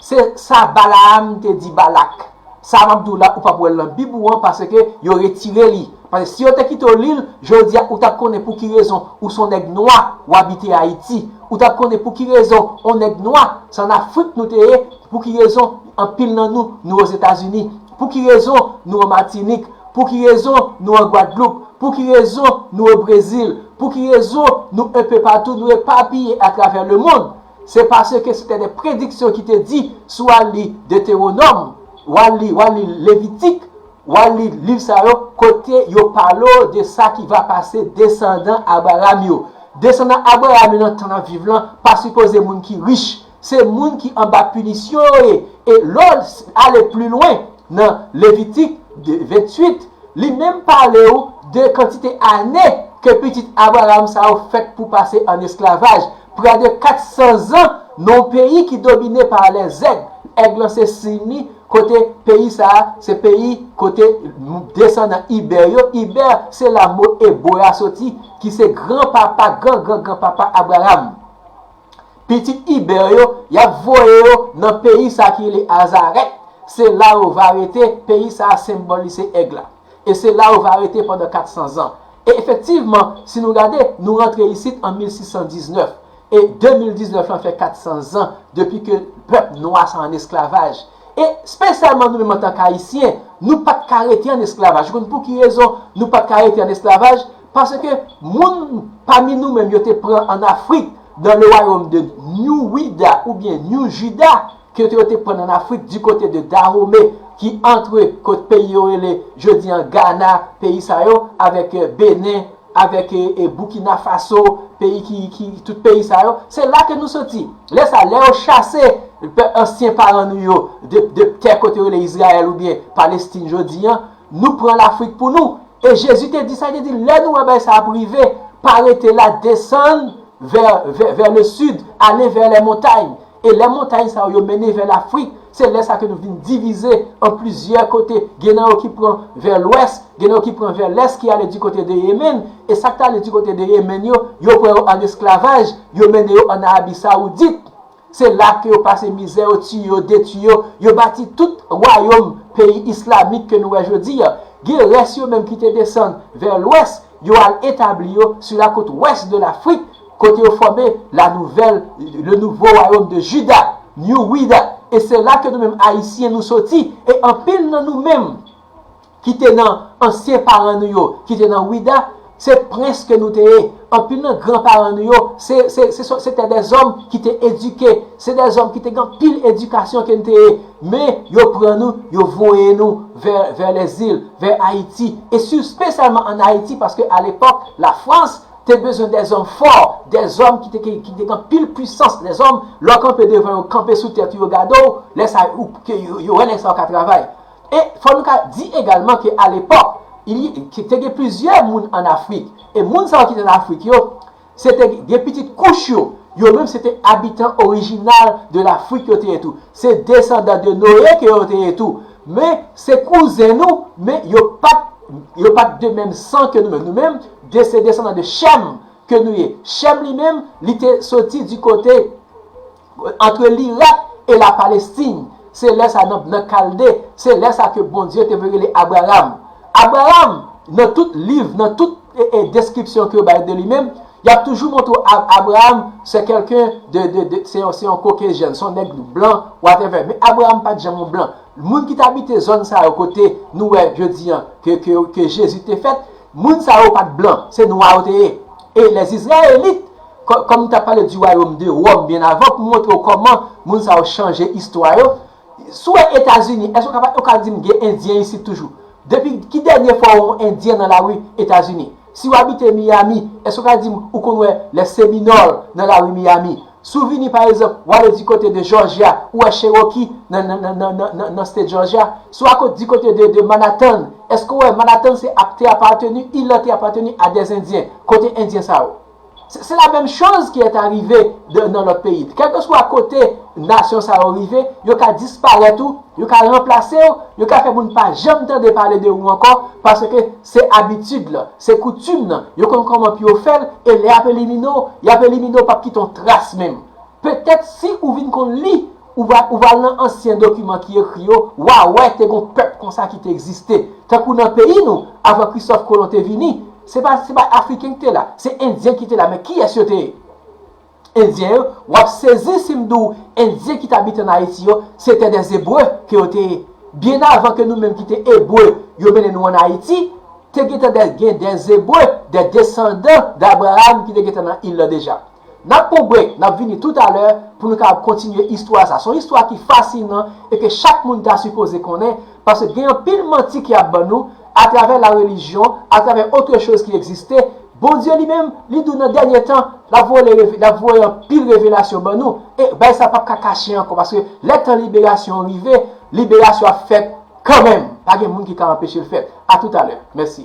Se sa Balaam te di Balak. Sa m ap di w la, ou p ap wè l nan Bib ou an, paske yo retire li. Paske si yo te kite w li l, jodi a, ou t ap konnen pou ki rezon ou se yon nèg nwa, w abite Ayiti. Ou t ap konnen pou ki rezon yon nèg nwa, se ann Afrik nou te ye, pou ki rezon anpil nan nou, nou Ozetazini, pou ki rezon nou an Matinik, pou ki rezon nou an Gwadloup, pou ki rezon nou o Brezil, pou ki rezon nou enpe patou, nou epapiye atravè lemonn. Se paske se te de prediksyon ki te di, si w al li Detewonòm, w al li, w al li Levitik, w al li liv sa yo, kote yo pale w de sa ki va pase desandan Abraram yo. Desandan Abraram yo nan tan n ap viv lan, pa sipoze moun ki rich. Se moun ki anba pinisyon yo ye. E lè w ale pli lwen nan Levitik de venntuit, li menm pale w de kantite ane ke pitit Abraram sa yo fèk pou pase an esklavaj. Prè de kat san zan nan yon peyi ki domine pa lèzèg. Èg lan se siy li, kote peyi sa a, se peyi kote desandan Ibè yo. Ibè, se la mo ebre a soti, ki se granpapa, gran, gran, granpapa Abraram. Pitit Ibè yo, y ap voye yo nan peyi sa ki rele Azarèt. Se la yo va rete, peyi sa a senbòl li se èg la. E se la yo va rete pandan kat san zan. E efektivman, si nou gade, nou rantre isit an mil sis san diznèf. E de mil diznèf lan fè kat san zan depi ke pèp nwa sa an esklavaj. E espesyalman nou menm antanke Ayisyen, nou pa t ka rete an esklavaj. Ou konn pou ki rezon nou pa t ka rete an esklavaj? Paske moun pami nou menm yo te pran an Afrik, dans le royaume de New Ouidah oubyen New Juda, ke yo te pran an Afrik, di kote de Dahomey, ki antre kot peyi yo rele jodi an Ghana, peyi sa yo, avèk, eh, Benin, avèk, eh, eh, Burkina Faso, peyi ki, ki, tout peyi sa yo. Se la ke nou soti. Lè sa, lè yo chase pè, ansyen paran nou yo, de, de tè kote yo rele Izrayèl oubyen Palestin jodi a, nou pran Lafrik pou nou. E Jezi te di sa, li te di, lè nou wè bagay sa ap rive, pa rete la, desann vè, vè, vè le sid, ale vè lè montay. E lè montay sa yo, yo mennen vè Lafrik, se lè sa ke nou vin divize an plizyè kote. Gen nan yo ki pran vè lwès, gen nan yo ki pran vè lès, ki ale di kote de Yemen. E sa k t ale di kote de Yemen yo, yo pran yo an esklavaj, yo mennen yo an Arabi Sawoudit. Se la ke yo pase mizè, yo tiye yo, detwi yo, yo bati tout wayòm peyi islamik ke nou wè jodi a. Gen rès yo menm ki te desann vè lwès, yo al etabli yo sou la côte ouest de l'Afrique, kote yo fòme la nouvelle, le nouveau royaume de Juda, New Wida. E se la ke nou menm Ayisyen nou soti, e anpil nan nou menm ki te nan ansyen paran nou yo, ki te nan Wida, se prens ke nou te ye. Anpil nan gran paran nou yo, se, se, se, se te dèzòm ki te edike, se dèzòm ki te gen anpil edikasyon ke nou te ye. Men, yo pran nou, yo voye nou vè, vè lèzil, vè Ayiti. E si, espesyalman ann Ayiti, paske alepòk, Lafrans te bezwen dèzòm fò, dèzòm ki te, ki, ki te gen anpil pwisans, dèzòm, lè w kanpe devan yo, kanpe sou tèt ou, yo gade w, lè sa, ou, ke yo, yo wè nèg sa yo ka travay. E fò nou ka di egalman ke alepòk, il y, ke te gen plizyè moun ann Afrik. E moun sa yo ki te ann Afrik yo, se te gen pitit kouch yo. Yo menm se te abitan orijinal de Lafrik yo te ye tou. Se desandan de Noye ke yo te ye tou. Men se kouzen nou, men yo pa t, yo pa t de menm san ke nou menm. Nou menm, de, se desandan de Chèm ke nou ye. Chèm li menm, li te soti di kote antre Lirak e la Palestin. Se lè sa nan, nan Kalde, se lè sa ke Bondye te voye rele Abraram. Abraram, nan tout liv, nan tout, e, e, deskripsyon ke yo bay de li menm, y ap toujou montre w Ab-, Abraram, se kèlken de, de, de, se yon, se yon Caucasian, se yon nèg blan, whatever. Men Abraram pa t janm yon blan. Moun ki t abite zòn sa yo kote nou wè jodi a ke, ke, ke Jezi te fèt, moun sa yo pa t blan, se nwa yo te ye. E les Israélites, kò-, kòm m t ap pale du royaume de Rome byen avan, pou montre w kòman moun sa yo chanje istwa yo. Si w wè Etazini, èske w ka, ou ka di m gen Endyen isit toujou? Depi ki dènye fwa w wè yon Endyen nan lari Etazini? Si w abite Miami, èske w ka di m ou konn wè les Seminoles nan lari Miami? Si w vini, pa egzanp, w ale di kote de Georgia, ou wè Cherokee nan, nan, nan state Georgia. Si w a ko-, di kote de, de Manhattan, èske w wè Manhattan se ap, te apateni, il la te apateni a des Indiens? Kote Endyen sa yo? Se, se la menm choz ki est arrivé de, nan lòt peyi. Kèlkeswa kote nasyon sa yo rive, yo ka disparèt ou, yo ka ranplase w, yo ka fè moun pa janm tande pale de ou ankò, paske se abitid la, se koutim nan, yo konn kòman pou yo fè l, e lè y ap elimine w, y ap elimine w, p ap kite yon tras menm. Petèt si ou vin konn li, ou va, ou va al nan ansyen dokiman ki ekri yo, w a wè te gon pèp konsa ki te egziste. Tankou nan peyi nou, avan Kristòf Kolon te vini, se pa, se pa Afriken ki te la, se Endyen ki te la, men kiyès yo te ye? Endyen yo, w ap sezi si m di w, Endyen ki t abite ann Ayiti yo, se te dè Ebre ke yo te ye. Byen avan ke nou menm ki te Ebre, yo mennen nou ann Ayiti, te gentan dè, gen dè Ebre, dè desandan d'Abraham ki te gentan nan il la deja. N ap pran break, n ap vini toutalè pou nou kapab kontinye istwa sa. Se yon istwa ki fasinan e ke chak moun ta sipoze konnen, paske gen anpil manti ki ap ban nou atravè la relijyon, atravè otre choz ki egziste. Bondye li menm, li di w nan dènye tan, l ap voye le reve-, l ap voye anpil revelasyon ban nou. E bagay sa p ap ka kache ankò, paske lè tan liberasyon an rive, liberasyon ap fèt kanmenm. Pa gen moun ki ka anpeche l fèt. A toutalè. Mèsi.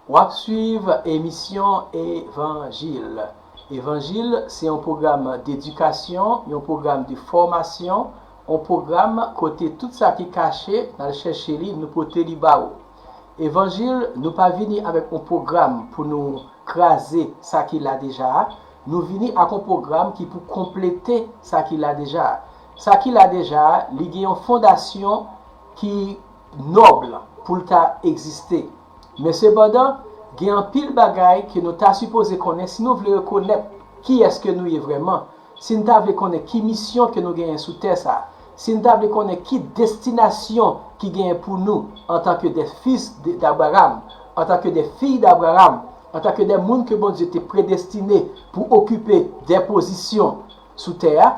W ap swiv emisyon Evanjil. Evanjil se yon pwogram dedikasyon, yon pwogram de fòmasyon, yon pwogram kote tout sa ki kache, n al chèche li, nou pote li ba ou. Evanjil, nou pa vini avèk yon pwogram pou nou kraze sa ki la deja a. Nou vini ak yon pwogram ki pou konplete sa ki la deja a. Sa ki la deja a, li gen yon fondasyon ki nòb pou l ta egziste. Men sepandan, gen anpil bagay ke nou ta sipoze konnen si nou vle rekonèt kiyès ke nou ye vrèman, si n ta vle konnen ki misyon ke nou genyen sou tè sa a, si n ta vle konnen ki destinasyon ki genyen pou nou antanke de fis de, d'Abraham, antanke de fiy d'Abraham, antanke de moun ke Bondye te predestine pou okipe de pozisyon sou tè a,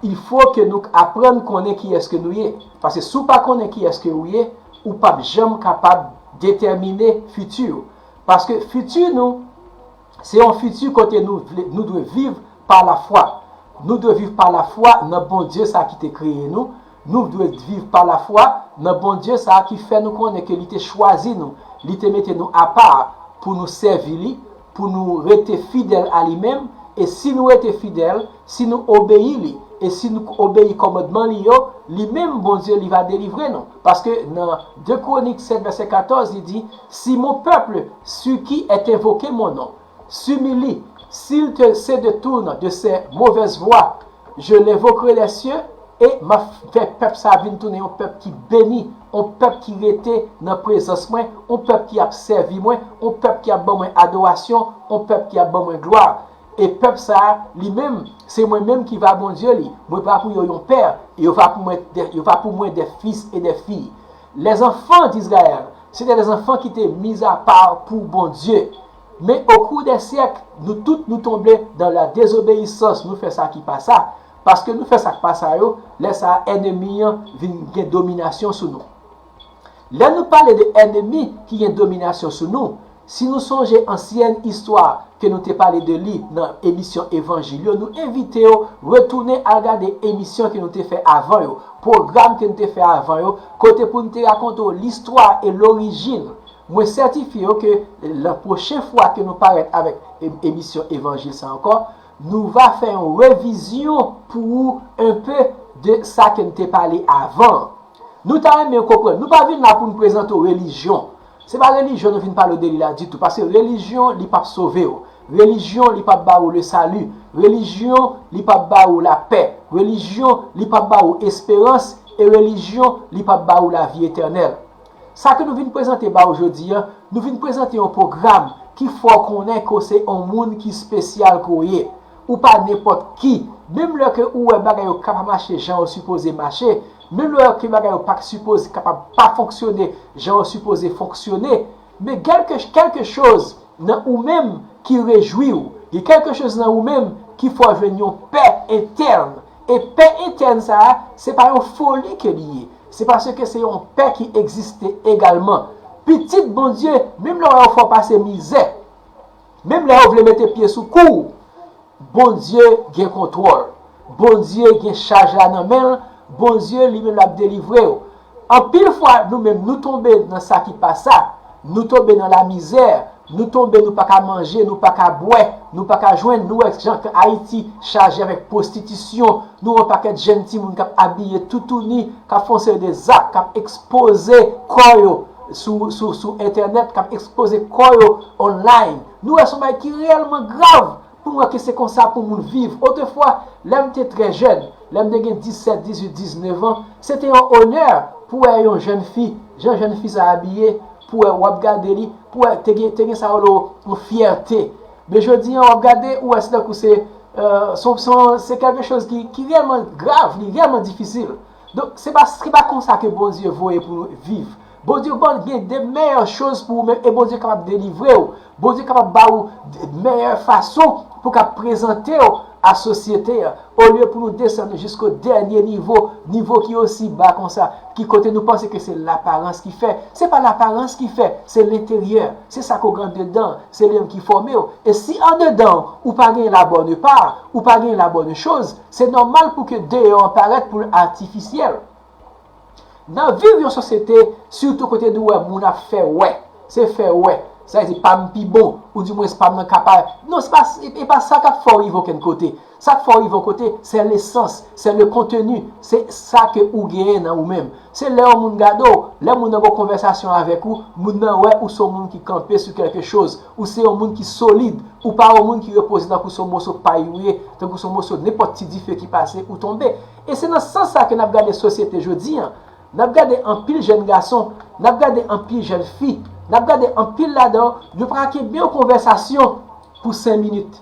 il fo ke nou aprann konnen kiyès ke nou ye. Paske si w pa konnen kiyès ke ou ye, ou p ap janm kapab detèmine fiti w. Paske fiti nou, se yon fiti kote nou, vle, nou dwe viv pa lafwa. Nou dwe viv pa lafwa nan Bondye sa ki te kreye nou. Nou dwe viv pa lafwa nan Bondye sa ki fè nou konnen ke li te chwazi nou, li te mete nou apa pou nou sèvi li, pou nou rete fidèl a li menm. E si nou rete fidèl, si nou obeyi li, e si nou obeyi kòmandman li yo, li menm, Bondye, li va delivre nou. Paske nan de Kronik sèt vèsè katòz, li di, Si mon peuple, celui qui est invoqué mon nom, s'humilie, s'il te, se détourne de ses mauvaises voies, je l'évoquerai des cieux, e m ap fè pèp sa vin tounen yon pèp ki beni, yon pèp ki rete nan prezans mwen, yon pèp ki ap sèvi mwen, yon pèp ki ap ban mwen adorasyon, yon pèp ki ap ban mwen glwa. E pèp sa a, li menm, se mwen menm ki va Bondye li. Mwen va pou yo yon pè, e yo va pou mwen de, yo va pou mwen de fis e de fiy. Les enfants d'Israël, c'était des enfants qui étaient mis à part pour Bondye. Men au cours des siècles, nou tout nou tonbe dans la désobéissance, nou fè sa ki pa sa. Paske nou fè sa k pa sa yo, lè sa a, ènmi an vin gen dominasyon sou nou. Lè nou pale de ènmi ki gen dominasyon sou nou, si nou sonje ansyèn istwa ke nou te pale de li nan emisyon Evanjil yo, nou envite w retounen al gade emisyon ke nou te fè avan yo, pwogram ke nou te fè avan yo, kote pou nou te rakonte w listwa e lorijin. Mwen sètifye w ke lan pwochen fwa ke nou parèt avèk e-, emisyon Evanjil sa ankò, nou va fè yon revizyon pou ou enpe de sa ke nou te pale avan. Nou ta renmen w konprann. Nou pa vin la pou n prezante w relijyon. Se pa relijyon nou vin pale w de li la ditou. Paske relijyon, li p ap sove w. Relijyon, li p ap ba ou le sali. Relijyon, li p ap ba ou lapè. Relijyon, li p ap ba ou esperans. E relijyon, li p ap ba ou lavi etènèl. Sa ke nou vin prezante ba ou jodi a, nou vin prezante yon pwogram ki fè w konnen ke w se yon moun ki espesyal ke w ye. Ou pa nenpòt ki. Menm lè ke ou wè bagay yo ka pa mache jan yo sipoze mache, menm lè ke bagay yo pa sipoze kapab pa fonksyone jan yo sipoze fonksyone, men kèlke, kèlke choz nan ou menm ki rejwi w, gen kèlke choz nan ou menm ki fè w jwenn yon pè entèn. E pè entèn sa a, se pa yon foli ke li ye. Se paske se yon pè ki egziste egalman. Pitit Bondye, menm lè yo fè w pase mizè, menm lè yo vle mete pye sou kou w, Bondye gen kontwòl. Bondye gen chaj la nan men l. Bondye li menm l ap delivre w. Anpil fwa, nou menm, nou tonbe nan sa ki pa sa. Nou tonbe nan lamizè. Nou tonbe, nou pa ka manje, nou pa ka bwè, nou pa ka jwenn. Nou wè jan ke Ayiti chaje avèk pwostitisyon. Nou wè yon pakèt jèn timoun k ap abiye toutouni, k ap fè yon seri de zak, k ap ekspoze kò yo sou, sou, sou entènèt, k ap ekspoze kò yo online. Nou wè se yon bagay ki reyèlman grav. Pou m wè ke se konsa pou moun viv. Otrefwa, lè m te trè jèn, lè m te gen disèt, dizuit, diznèf an, se te yon onè pou wè yon jèn fi, jan jèn fi sa abiye, pou wè w ap gade li, pou wè te gen, te gen sa yo rele yon fyète. Men jodi a, w ap gade, ou wè se tankou se, euh, se, se, se kèlke choz ki, ki reyèlman grav, li reyèlman difisil. Donk, se pa, se pa konsa ke Bondye voye pou nou viv. Bondye ban gen de meyè choz pou ou menm e Bondye kapab delivre w. Bondye kapab ba ou de meyè fason pou k ap prezante w a sosyete a. Olye pou nou desann nou jisko dènye nivo, nivo ki osi ba konsa, ki kote nou panse ke se laparans ki fè. Se pa laparans ki fè, se lenteryè. Se sa ke w gen andedan, se li menm ki fòme w. E si andedan w, ou pa gen labòn pa, ou pa gen labòn choz, se nòmal pou ke deyò an parèt pou l atifisyèl. N ap viv yon sosyete, sitou kote nou wè moun ap fè wè. Se fè wè. Sa vle di pa m pi bon, ou dimwens pa m nan ka parèy. Non, se pa, e, e pa sa k ap fè w rive okenn kote. Sa k fè w rive yon kote, se lesans, se le konteni, se sa ke ou genyen nan ou menm. Se lè yon moun gade w, lè moun nan gen yon konvèsasyon avèk ou, moun nan wè ou se yon moun ki kanpe sou kèlke choz, ou se yon moun ki solid, ou pa yon moun ki repoze tankou se yon moso pay ou ye, tankou se yon moso nenpòt ti dife ki pase ou tonbe. E se nan sans sa ke n ap gade sosyete jodi an. N ap gade anpil jèn gason, n ap gade anpil jèn fi, n ap gade anpil ladan yo, yo pa ka kenbe yon konvèsasyon pou senk minit.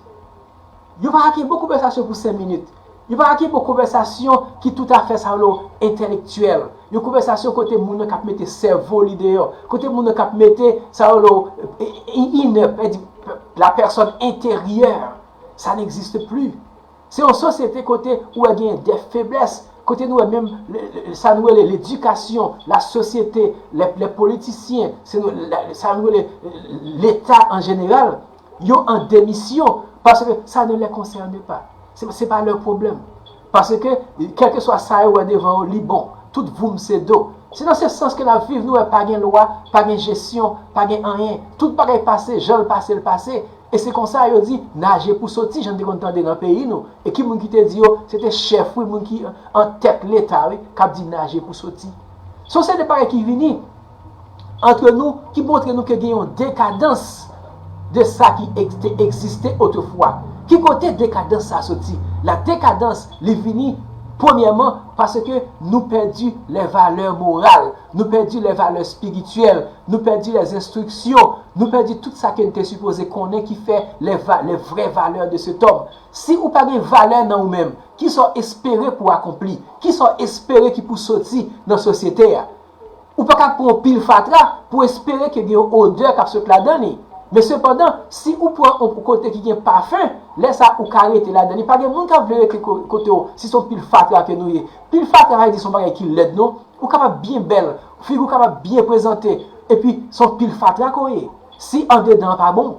Yo pa ka kenbe yon konvèsasyon pou senk minit. Yo pa ka kenbe yon konvèsasyon ki toutafè sa yo entèlektyèl. Yon konvèsasyon kote moun nan k ap mete sèvo li deyò. Kote moun nan k ap mete sa yo inè, la personne intérieure. Ça n'existe plus. Se yon sosyete kote ou wè genyen de feblès, kote nou wè menm sa nou rele ledikasyon, la sosyete, lè politisyen, sa nou rele Leta an jeneral, yo an demisyon, paske ça ne les concerne pas. Se pa lè pwoblèm. Paske, kèlkeswa sa yo wè devan yo, li bon. Tout voum se do. Se nan se sans ke n ap viv, nou wè pa gen lwa, pa gen jesyon, pa gen anyen. Tout bagay pase, jan l pase, l pase. E se konsa yo di, naje pou soti, jan n te konn tande nan peyi nou. E ki moun ki te di yo, se te chèf, wi, moun ki an tèt Leta, wi, k ap di naje pou soti. Se yon seri de bagay ki vini antre nou, ki montre nou ke gen yon dekadans de sa ki te egziste otrefwa. Ki kote dekadans sa soti? La dekadans, li vini, premyèman, paske nou pèdi lè valè moral, nou pèdi lè valè espirityèl, nou pèdi lè enstriksyon, nou pèdi tout sa ke n te sipoze konnen ki fè lè vrè valè de se tòm. Si ou pa gen valè nan ou menm, kisa w espere pou akonpli? Kisa w espere ki pou soti nan sosyete a? Ou pa ka pran yon pil fatra pou espere ke gen yon odè k ap sot ladan li. Men sepandan, si ou pran yon kote ki gen pafen, lè sa ou ka rete ladan li. Pa gen moun k ap vle rete kote w si se yon pil fatra ke nou ye. Pil fatra vle di se yon bagay ki lèd, non? Ou kapab byen bèl, figi w kapab byen prezante, epi se yon pil fatra ke w ye. Si andedan an pa bon,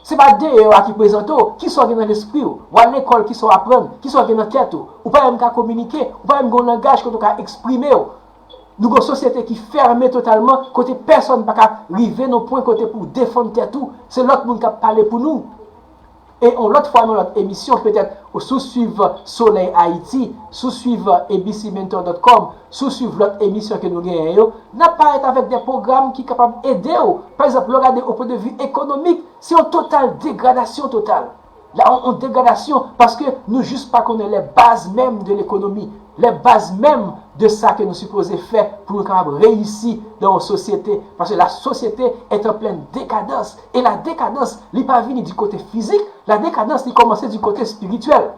se pa deyò a ki prezante w, kisa w gen nan lespri w? W al lekòl, kisa w aprann? Kisa w gen nan tèt ou? Ou pa menm ka kominike, ou pa menm gen yon langaj kote w ka eksprime w. Nou gen yon sosyete ki fèmen totalman, kote pèsonn pa ka rive nan pwen kote pou w defann tèt ou. Se lòt moun k ap pale pou nou. E yon lòt fwa, nan lòt emisyon, petèt, si w swiv Solèy Ayiti, si w swiv A B C mentor dot com, si w swiv lòt emisyon ke nou genyen yo, n ap parèt avèk de pwogram ki kapab ede w. Pa egzanp, lè w gade o pwen de vi ekonomik, se yon total degradasyon total. La, yon, yon degradasyon, paske nou jis pa konnen lè baz menm de lekonomi, lè baz menm de sa ke nou sipoze fè pou nou kapab reyisi dan yon sosyete. Paske la société est en pleine décadence. E la dekadans, li pa vini di kote fizik, la dekadans, li kòmanse di kote espirityèl.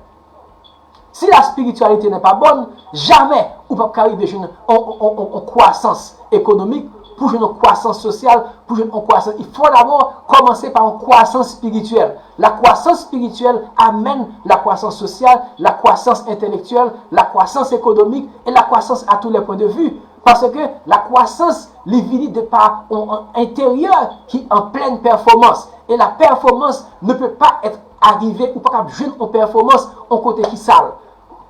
Si la spiritualité n'est pas bonne, jamè ou p ap ka rive jwenn yon, yon, yon, yon, yon kwasans ekonomik, pou jwenn yon kwasans sosyal, pou jwenn yon kwasans. Il faut d'abord commencer par yon kwasans espirityèl. La croissance spirituelle amène la croissance sociale, la croissance intellectuelle, la croissance économique et la croissance à tous les points de vue. Paske la kwasans, li vini de pa yon, yon enteryè ki an plèn pèfòmans. E la performance ne peut pas être arrivée, ou pa kab jwenn yon pèfòmans yon kote ki sal.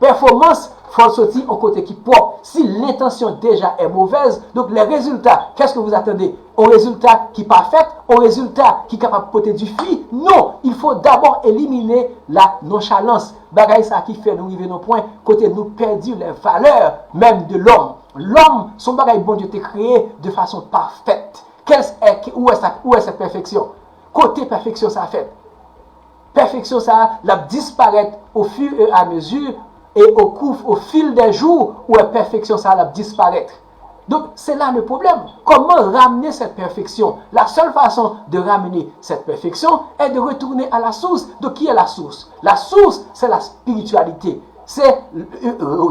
Pèfòmans, fò l soti yon kote ki pwòp. Si l'intention déjà est mauvaise, donc les résultats, qu'est-ce que vous attendez? Un résultat qui parfait, un résultat qui capable porter du fruit? Non, il faut d'abord éliminer la nonchalance. Bagay sa ki fè nou rive nan pwen kote nou pèdi les valeurs même de l'homme. Lòm, se yon bagay Bondye te kreye de fason pafèt. Kèl, ou wè sa, ou wè sa pèfeksyon? Kote pèfeksyon sa fèt? Pèfeksyon sa, l ap disparèt au fur et à mesure, e au cours, au fil des jours, ou wè pèfeksyon sa, l ap disparèt. Donc, c'est là le problème. Comment ramener cette perfection? La seule façon de ramener cette perfection est de retourner à la source. Donc, qui est la source? La source, c'est la spiritualité. Se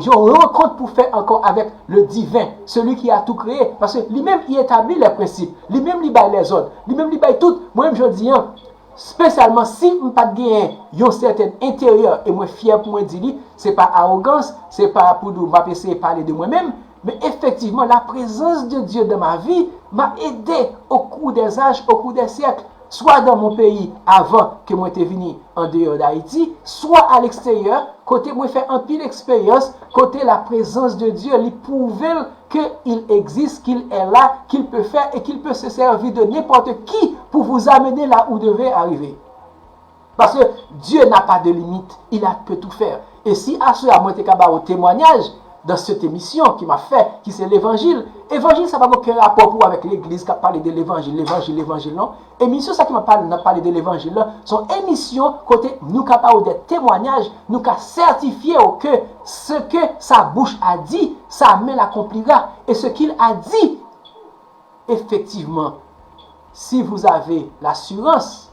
yon rankont pou fè ankò avèk le divin, celui qui a tout créé. Paske li menm, li etabli lè prensip, li menm, li bay lèzòd, li menm, li bay tout. Mwen menm, jodi an, espesyalman si m pa t genyen yon sèten enteryè, e mwen fyè pou mwen di li, se pa awogans, se pa pou di w m ap eseye pale de mwen menm, men efektivman, la présence de Dieu dans ma vie m'a aidé au cours des âges, au cours des siècles. swa dans mon pays avan ke mwen te vini an deyò Dayiti, swa a leksteryè, kote mwen fè anpil eksperyans, kote la prezans de Dye li pwouve l ke il existe, qu'il est là, qu'il peut faire et qu'il peut se servir de n'importe qui pour vous amener là où vous devez arriver. Parce que Dieu n'a pas de limite, il a, peut tout faire. E si aswè a mwen te ka ba ou temwanyaj dans cette émission ki m ap fè, ki se levanjil, evanjil sa pa gen okenn rapò pou avèk legliz k ap pale de levanjil, levanjil, levanjil, non. Emisyon sa ki m ap pale, n ap pale de levanjil la, se yon emisyon kote nou ka ba ou de temwanyaj, nou ka sètifye w ke ce que sa bouche a dit, sa main l'accomplira. Et ce qu'il a dit, effectivement, si vous avez l'assurance,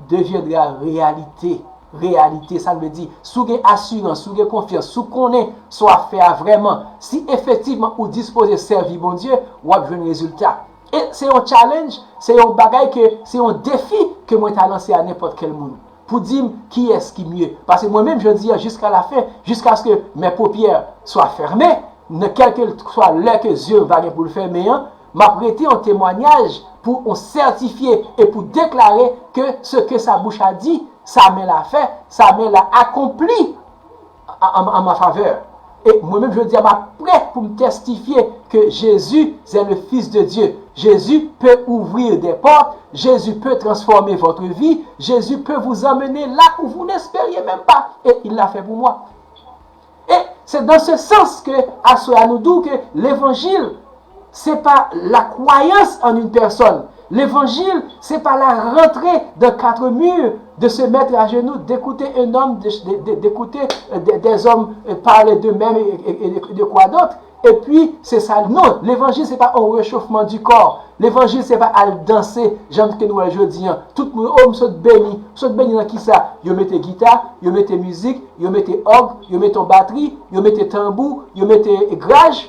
deviendra réalité. Reyalite, sa vle di, si w gen asirans, si w gen konfyans, si w konnen sa w ap fè a vrèman, si efektivman ou dispoze sèvi Bondye, w ap jwenn rezilta. E se yon challenge, se yon bagay ke, se yon defi ke mwen ta lanse a nenpòt kèl moun. Pou di m kiyès ki mye. Paske mwen menm, jodi a, jiska lafen, jiskaske mes paupières soient fermées, nan kèlkeswa lè ke zye m va gen pou l fèmen an, m ap rete yon temwanyaj pou yon sètifye e pou deklare ke ce que sa bouche a dit, sa men la fè, sa men la akonpli an, an, an ma favè. E mwen menm, jodi a, m ap prè pou m tèstifye ke Jésus est le Fils de Dieu. Jésus peut ouvrir des portes, Jésus peut transformer votre vie, Jésus peut vous emmener là où vous n'espériez même pas. Et il l'a fait pour moi. E se dans ce sens ke aswè a nou di w ke levanjil, se pa la kwayans an yon pèsòn. Levanjil, se pa la rantre dans quatre murs, de se mettre à genoux, d'écouter un homme, de, de, de, d'écouter euh, des, des hommes euh, parler d'eux-mêmes et, et, et de, de quoi d'autre. Epi, se sa, non, levanjil, se pa yon rechofman di kò. Levanjil, se pa al danse, jan ke nou wè jodi an. Tout moun, oh, m sot beni. M sot beni nan kisa? Yo mete gita, yo mete mizik, yo mete òg, yo mete yon batri, yo mete tanbou, yo mete graj.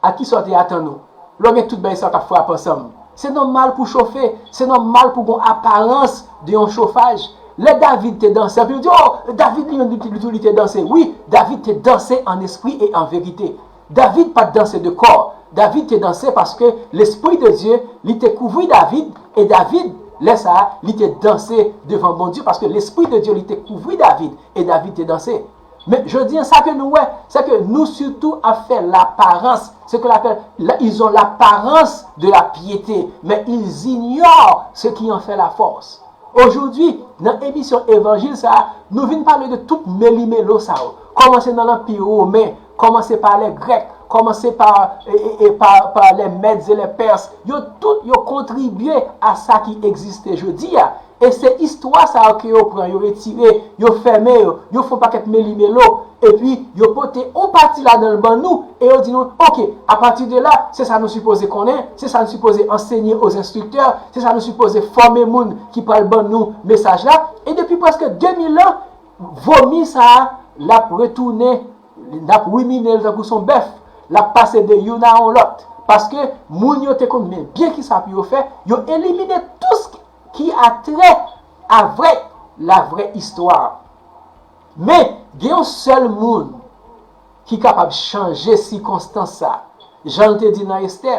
A kisa w te atann ou? Lè w gen tout bagay sa yo k ap frape ansanm. Se nòmal pou chofe, se nòmal pou gon aparans de yon chofaj. Lè David te danse, anpil di, oh, David li menm li, li tou li te danse. Wi, David te danse an espri e an verite. David pa t danse de kò. David te danse paske Lespri de Dye, li te kouvri David, e David, lè sa a, li te danse devan Bondye, paske Lespri de Dye, li te kouvri David, e David te danse. Men, jodi an, sa ke nou wè, se ke nou sitou ap fè laparans, ce que l'appelle, la- ils ont l'apparence de la piété, mais ils ignorent ce qui en fait la force. Aujourd'hui, nan emisyon Evanjil sa a, nou vin pale de tout melimelo sa yo. Kòmanse nan Lanpi Women, kòmanse pa lè Grèk, kòmanse pa, e, e, e, pa, pa lè Mèd e lè Pès. Yo tout, yo kontribye a sa ki egziste jodi a. E se istwa sa yo ke yo pran, yo retire, yo fèmen yo, yo fè yon pakèt melimelo, epi yo pote yon pati ladan l ban nou, e yo di nou, oke, apati de la, se sa nou sipoze konnen, se sa nou sipoze ansenye aux instructeurs, se sa nou sipoze fòme moun ki pral ban nou mesaj la. E depi prèske de mil an, vomi sa a, l ap retounen, l ap riminen l tankou s on bèf, l ap pase de youn a yon lòt. Paske moun yo te konn men byen kisa pou yo fè, yo elimine tout s- ki a trè avèk la vraie histoire. Men, gen yon sèl moun ki kapab chanje sikonstans sa. Jan l te di nan Estè,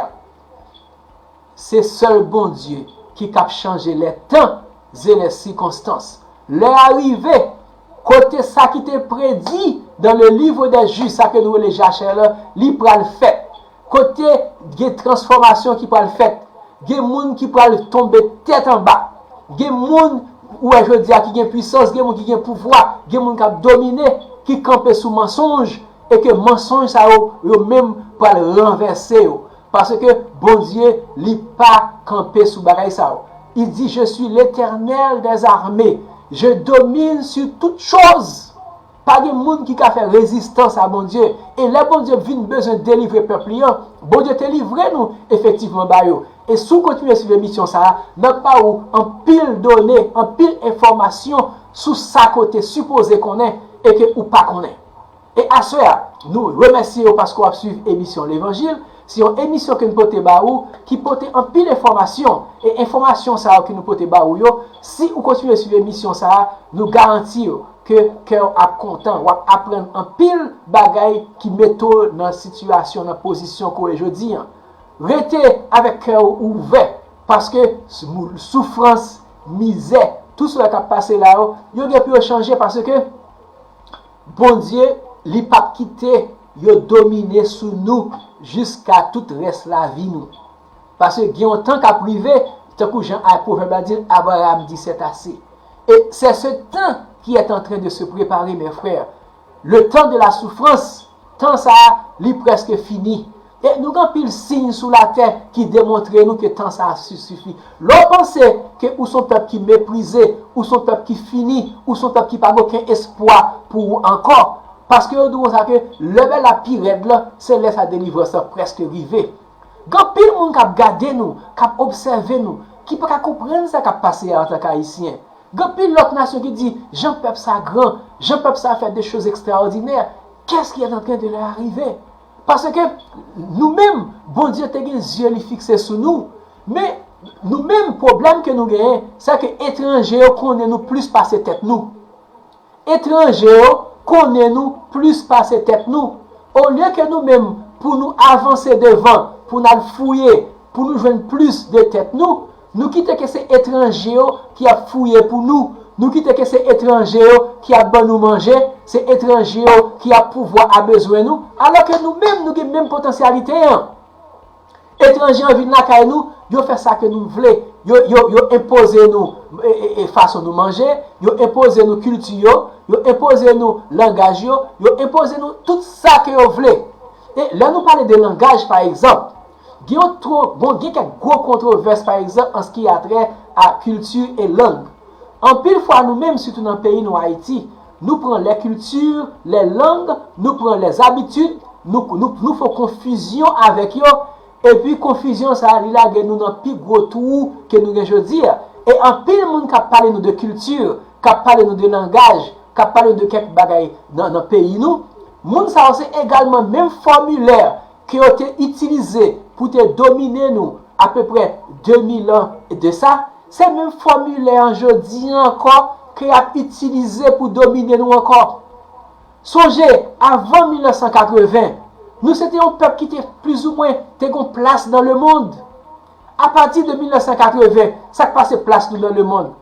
se sèl Bondye ki kab chanje les temps et les circonstances. Lè a rive, kote sa ki te predi dans le livre des Juges, sa ke nou rele jachè la, li pral fèt. Kote gen transfòmasyon ki pral fèt. Gen moun ki pral tonbe tèt anba. Gen moun, ou wè jodi a, ki gen pwisans, gen moun ki gen pouvwa, gen moun k ap domine, ki kanpe sou mansonj, e ke mansonj sa yo, yo menm pral ranvèse yo. Paske Bondye, li pa kanpe sou bagay sa yo. Il dit, je suis l'Éternel des armées. Je domine sur toutes choses. Pa gen moun ki ka fè rezistans a Bondye. E lè Bondye vin bezwen delivre pèp li an, Bondye te livre nou efektivman ba yo. E si w kontinye swiv emisyon sa a, n ap ba ou anpil done, anpil enfòmasyon sou sa ke w te sipoze konnen e ke ou pa konnen. E aswè a, nou remèsye w paske w ap swiv emisyon Levanjil. Se yon emisyon ke n pote ba ou, ki pote anpil enfòmasyon. E enfòmasyon sa yo ke nou pote ba ou yo, si ou kontinye swiv emisyon sa a, nou garanti w ke kè w ap kontan, w ap aprann anpil bagay ki mete w nan sitiyasyon, nan pozisyon ke w ye jodi an. Rete avèk kè w ouvè, Paske soufrans, mizè, tout sa k ap pase la yo, yo gen pou yo chanje paske Bondye, li p ap kite yo domine sou nou jiska tout rès lavi nou. Paske gen yon tan k ap rive, tankou jan Pwovèb la di, Abraham dit c'est assez. Et c'est ce temps qui est en train de se préparer, mes frères. Le temps de la souffrance, tan sa a, li prèske fini. E nou gen anpil siy sou latè ki demontre nou ke tan sa a sifi. Lè w panse ke ou se yon pèp ki meprize, ou se yon pèp ki fini, ou se yon pèp ki pa gen okenn espwa pou ou ankò. Paske yo di w konsa ke lè bagay la pi rèd la, se lè sa delivrans lan prèske rive. Gen anpil moun k ap gade nou, k ap obsève nou, ki pa ka konprann sa k ap pase a antanke Ayisyen. Gen anpil lòt nasyon ki di, jan pèp sa gran, jan pèp sa fè de choz ekstraòdinè, qu'est-ce qui est en train de leur arriver? Paske nou menm, Bondye te gen zye li fikse sou nou. Men, nou menm, pwoblèm ke nou genyen, se ke etranje yo konnen nou plis pase tèt nou. Etranje yo konnen nou plis pase tèt nou. Olye ke nou menm, pou nou avanse devan, pou n al fouye, pou nou jwenn plis de tèt nou, nou kite ke se etranje yo ki ap fouye pou nou. Nou kite ke se etranje yo ki ap ban nou manje, se etranje yo ki ap pouvwa a bezwen nou, alò ke nou menm, nou gen menm potansyalite an. Etranje an vin lakay nou, yo fè sa ke nou vle. Yo, yo, yo enpoze nou e, e, e fason nou manje, yo enpoze nou kilti yo, yo enpoze nou langaj yo, yo enpoze nou tout sa ke yo vle. E lè nou pale de langaj, pa egzanp, gen yon tro, bon, gen kèk gwo kontwovès, pa egzanp, an se ki a trè a kilti e lang. Anpil fwa, nou menm, sitou nan peyi nou, Ayiti, nou pran lè kilti, lè lang, nou pran lè zabitid, nou, nou, nou fè konfizyon avèk yo, epi konfizyon sa a, li lage nou nan pi gwo twou ke nou gen jodi a. E anpil moun k ap pale nou de kilti, k ap pale nou de langaj, k ap pale nou de kèk bagay nan, nan peyi nou, moun sa yo se egalman menm fòmilè ke yo te itilize pou te domine nou apeprè de mil an de sa, se menm fòmilè an jodi an ankò ke y ap itilize pou domine nou ankò. Sonje, avan mil nèf san katreven, nou se te yon pèp ki te plizoumwen te gen plas nan lemonn. Apati de mil nèf san katreven, sa k pase plas nou nan lemonn?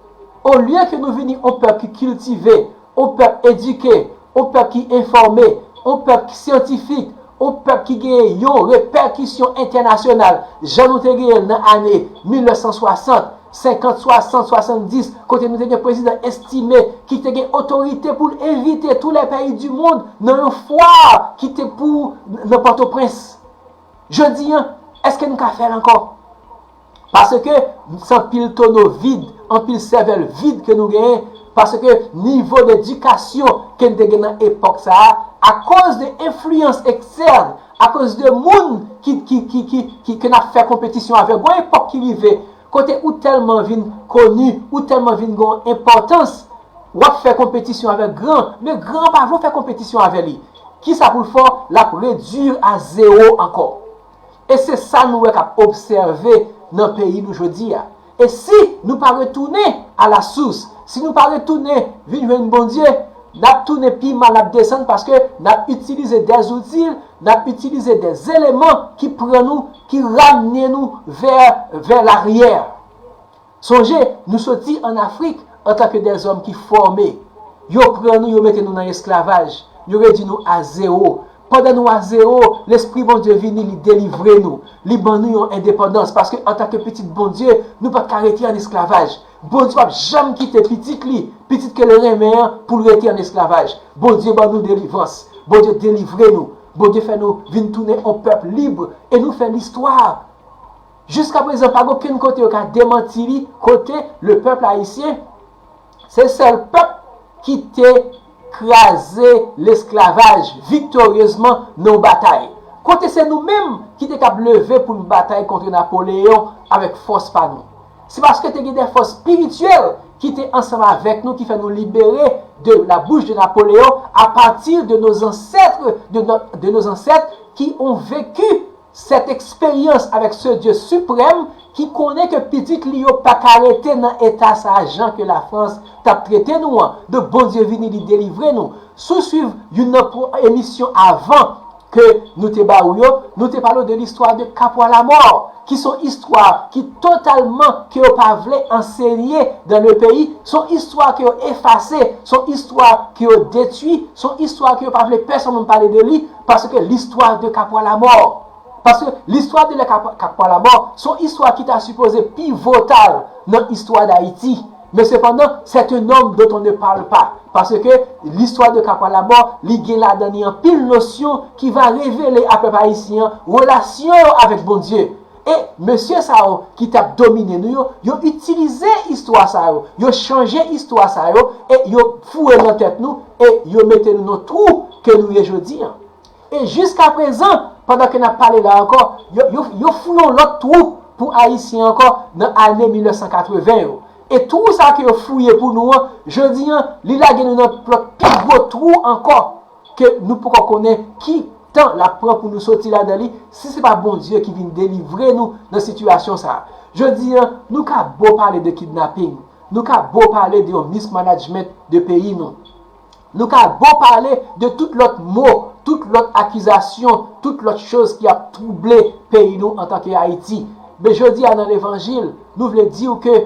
Olye ke nou vini yon pèp ki kiltive, yon pèp edike, yon pèp ki enfòme, yon pèp ki syantifik, yon pèp ki genyen yon repèkisyon entènasyonal, jan nou te genyen l nan ane mil nèf san swasant, senkant, swasant, swasanndis, kote nou te gen prezidan Estimé ki te gen otorite pou l envite tous les pays du monde nan yon fwa ki te pou nan Pòtoprens. Jodi an, èske nou ka fè l ankò? Paske se anpil tono vid, anpil sèvèl vid ke nou genyen, paske nivo de edikasyon ke n te gen nan epòk sa a, akoz de enfliyans ekstèn, akoz de moun ki, ki, ki, ki, ki, ke n ap fè konpetisyon avè. Gon epòk ki rive, kote ou tèlman vin koni, ou tèlman vin gen enpòtans, w ap fè konpetisyon avèk gran, men gran an pa vle w fè konpetisyon avè li. Kisa pou l fè w? L ap redwi a zewo ankò. E se sa nou wè k ap obsève nan peyi nou jodi a. E si nou pa retounen a la sous, si nou pa retounen vin jwenn Bondye, n ap tounen pi mal, n ap desann paske n ap itilize dèzouti, n ap itilize dèzeleman ki pran nou, ki ramnen nou vè, vè laryè. Sonje, nou soti ann Afrik antanke dèzòm ki fòme. Yo pran nou, yo mete nou nan esklavaj. Yo redwi nou a zewo. Pandan nou a zewo, Lespri Bondye vini, li delivre nou. Li ban nou yon endepandans. Paske antanke pitit Bondye, nou pa t ka rete ann esklavaj. Bondye p ap janm kite pitit li, pitit ke l renmen an, pou l rete ann esklavaj. Bondye ban nou delivrans. Bondye delivre nou. Bondye fè nou vin tounen yon pèp lib. E nou fè listwa. Jiskaprezan, pa gen okenn kote yo ka demanti li, kote le pèp ayisyen, se sèl pèp ki te kraze lesklavaj viktoryezman nan yon batay. Kote se nou menm ki te kab leve pou n batay kont Napoleyon avèk fòs pa nou. Se paske te gen de fòs espirityèl ki te ansanm avèk nou, ki fè nou libere de la bouche de Napoléon à partir de nos ancêtres, de, no, de nos ancêtres qui ont vécu cette expérience avec ce Dieu suprême ki konnen ke pitit li yo pa ka rete nan eta sa a jan ke Lafrans t ap trete nou an. Donk, Bondye vini, li delivre nou. Si w swiv youn nan emisyon avan, ke nou te ba ou yo, nou te pale w de listwa de Kapwa Lamò, ki se yon istwa ki totalman ke yo pa vle ansenye dans le pays, se yon istwa ke yo efase, se yon istwa ke yo detwi, se yon istwa ke yo pa vle pèsonn pale de li, paske listwa de Kapwa Lamò. Paske listwa de Kapwa Lamò, se yon istwa ki ta sipoze pivotal nan istwa Dayiti. Men sepandan, c'est un homme dont on ne parle pas. Paske listwa de Kapwa Lamò, li gen ladan li anpil nosyon ki va revele a pèp ayisyen an relasyon yo avèk Bondye. E mesye sa yo ki t ap domine nou yo, yo itilize istwa sa yo, yo chanje istwa sa yo, e yo foure nan tèt nou, e yo mete nou nan twou ke nou ye jodi an. E jiska prezan, pandan ke n ap pale la ankò, yo, yo, yo fouye yon lòt twou pou Ayisyen ankò nan ane mil nèf san katreven yo. E twou sa ke yo fouye pou nou an, jodi an, li lage nou nan lòt pi gwo twou ankò ke nou poko konnen ki tan l ap pran pou nou soti ladan li, si se pa Bondye ki vin delivre nou nan sitiyasyon sa a. Jodi an, nou ka bon pale de kidnaping, nou ka bon pale de yon mismanagement de peyi nou. Nou ka bon pale de tout lòt mo, tout lòt akizasyon, tout lòt choz ki ap twouble peyi nou antanke Ayiti. Men jodi a nan levanjil, nou vle di w ke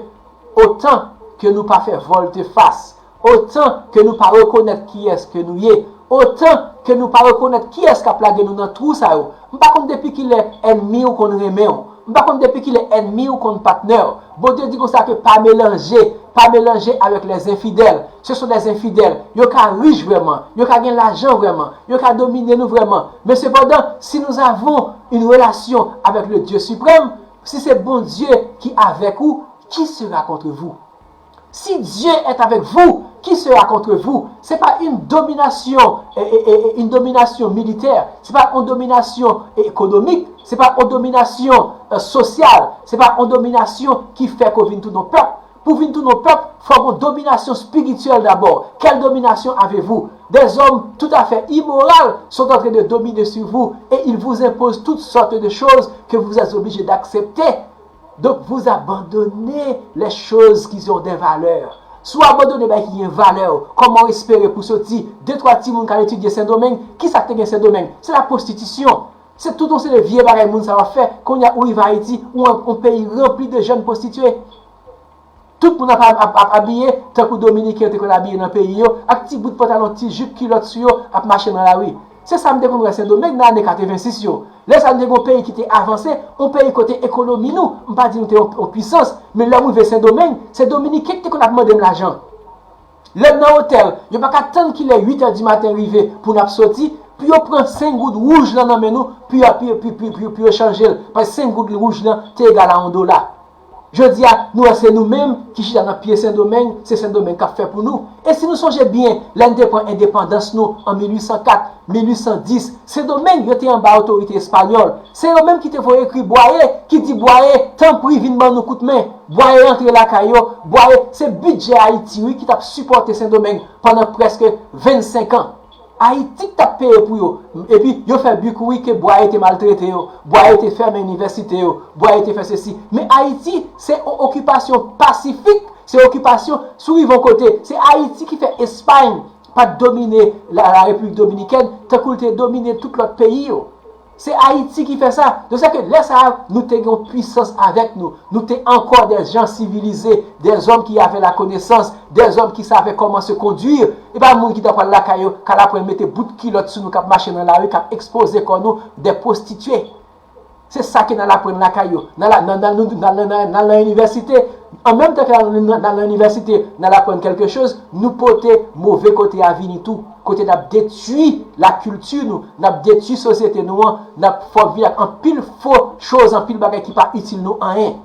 otan ke nou pa fè vòlte fas, otan ke nou pa rekonèt kiyès ke nou ye, otan ke nou pa rekonèt kiyès k ap lage nou nan twou sa yo, m pa konn depi kilè ènmi w konn renmen w. M pa konn depi kilè ènmi w konn patnè w. Bondye di konsa ke pa melanje, pa melanje avèk lèzenfidèl. Se son lèzenfidèl. Yo ka rich vrèman, yo ka gen lajan vrèman, yo ka domine nou vrèman. Men sepandan, si nous avons une relation avec le Dieu suprême, si se Bondye ki avèk ou, qui sera contre vous? Si Dieu est avec vous, qui sera contre vous? Se pa yon dominasyon, e, e, e, e, yon dominasyon militè, se pa yon dominasyon ekonomik, se pa yon dominasyon, e, sosyal, se pa yon dominasyon ki fè ke w vin tounen yon pèp. Pou w vin tounen yon pèp, fòk yon dominasyon espirityèl dabò. Quelle domination avez-vous? Des hommes tout à fait immoraux sont en train de dominer sur vous et ils vous imposent toutes sortes de choses que vous êtes obligés d'accepter. Donc, vous abandonnez les choses qui ont des valeurs. Si w abandone bagay ki gen valè, kòman w espere pou soti de twa timoun k al etidye Sendomeng, ki sa k te gen Sendomeng? Se la pwostitisyon. Se tout yon seri de vye bagay moun sa yo ap fè. Kounye a ou rive Ayiti, ou an, yon peyi ranpli de jèn pwostitye. Tout moun ap, ap, ap, ap abiye tankou Dominiken yo te konn abiye nan peyi yo, ak ti bout pantalon, ti jip, kilòt sou yo, ap mache nan lari. Se sa m te konn wè Sendomeng nan ane katrevensis yo. Lè sa a nou te gen yon peyi ki te avanse, yon peyi kote ekonomi nou, m pa di nou te yon, yon pwisans, men lè m rive Sendomeng, se Dominiken ki te konn ap mande m lajan. Lè m nan otèl, yo pa ka tann kilè uit è di maten rive pou n ap soti, pou yo pran senk goud wouj lan nan men nou, pou yo, pou yo, pou, pou, pou, pou yo chanje l, paske senk goud wouj lan te egal a yon dola. Jodi a, nou wè se nou menm ki chita nan pye Sendomeng, se Sendomeng k ap fè pou nou. E si nou sonje byen, lè n te pran endepandans nou an mil uit san kat, mil uit san dis, Sendomeng yo te anba otorite espanyòl. Se yo menm ki te voye ekri Bwaye, ki di Bwaye, tanpri vin ban nou kout men. Bwaye antre lakay yo, Bwaye, se bidjè Ayiti wi ki t ap sipòte Sendomeng pandan prèske vennsenk an. Ayiti ki t ap peye pou yo. Epi yo fè bri kouri ke Bwaye te maltrete yo, Bwaye te fèmen inivèsite yo, Bwaye te fè sesi. Men Ayiti, se yon okipasyon pasifik, se okipasyon sou rive yon kote. Se Ayiti ki fè Espay pa t domine la, la Repiblik Dominikèn, tankou l te domine tout lòt peyi yo. Se Ayiti ki fè sa. Donk, sa ke lè sa a, nou te gen yon pwisans avèk nou. Nou te ankò des gens civilisés, des hommes qui avaient la connaissance, des hommes qui savaient comment se conduire. E pa moun ki ta pral lakay yo, k al aprann mete bout kilòt sou nou, k ap mache nan lari, k ap ekspoze kò nou, des prostituées. Se sa ke n al aprann lakay yo. N al, n al, n al, n al, n al, n al, n al nan inivèsite. An menm tan ke n al, n al, n al nan inivèsite, n al aprann kèlke choz, nou pote move kote a vini tou. Kote n ap detwi lakilti nou, n ap detwi sosyete nou an, n ap fè vin ak anpil fo choz, anpil bagay ki pa itil nou anyen.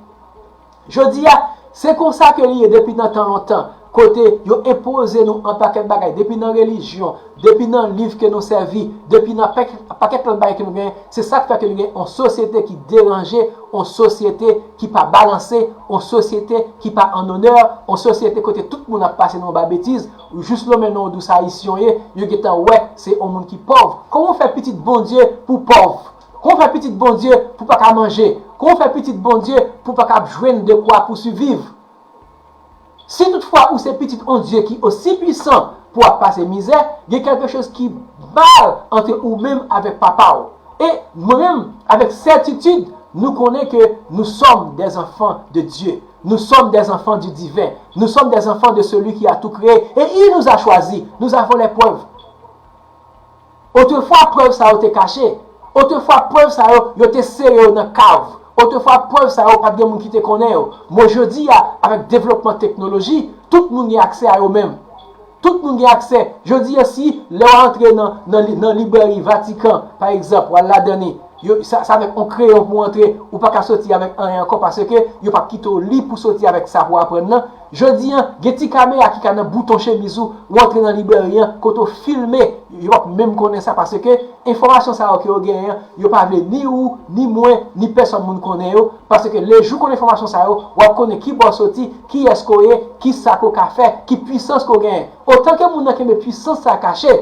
Jodi a, se konsa ke li ye depi nan tan lontan, kote yo enpoze nou an pakèt bagay, depi nan relijyon, depi nan liv ke nou sèvi, depi nan pakèt, pakèt lòt bagay ke nou genyen. Se sa k fè ke nou gen yon sosyete ki deranje, yon sosyete ki pa balanse, yon sosyete ki pa an onè, yon sosyete kote tout moun ap pase nan yon ba betiz, jis lè w mennen yon dous ayisyen w ye, yo gentan wè se yon moun ki pòv. Kòman w fè pitit Bondye pou w pòv? Kòman w fè pitit Bondye pou w pa ka manje? Kòman w fè pitit Bondye pou w pa ka ap jwenn dekwa pou siviv? Si toutfwa ou se pitit yon Dye ki osi pwisan pou w ap pase mizè, gen quelque chose ki mal entre ou menm avèk papa w. E mwen menm, avec certitude, nous connaissons que nous sommes des enfants de Dieu. Nous sommes des enfants du divin. Nous sommes des enfants de celui qui a tout créé. Et il nous a choisis. Nous avons les preuves. Otrefwa, prèv sa yo te kache. Otrefwa, prèv sa yo, yo te sere yo nan kav. Otrefwa, prèv sa yo, pa t gen moun ki te konnen yo. Men jodi a, avèk devlopman teknoloji, tout moun gen aksè a yo menm. Tout moun gen aksè. Jodi a, si lè w antre nan, nan, li- nan librèri Vatikan, pa egzanp, w al ladan li, yo, sa, sa avèk yon kreyon pou w antre, ou pa ka soti avèk anyen ankò paske yo p ap kite w lib pou soti avèk sa pou w aprann nan. Jodi a, gen ti kamera ki ka nan bouton chemiz ou, ou antre nan librèri an, kote w filme, yo p ap menm konnen sa paske enfòmasyon sa yo ke yo genyen an, yo pa vle ni ou, ni mwen, ni pèsòn moun konnen yo, paske lejou w konn enfòmasyon sa yo, w ap konnen kibò w soti, kiyès ke w ye, kisa ke w ka fè, ki pwisans ke w genyen. Otan ke moun nan kenbe pwisans sa a kache,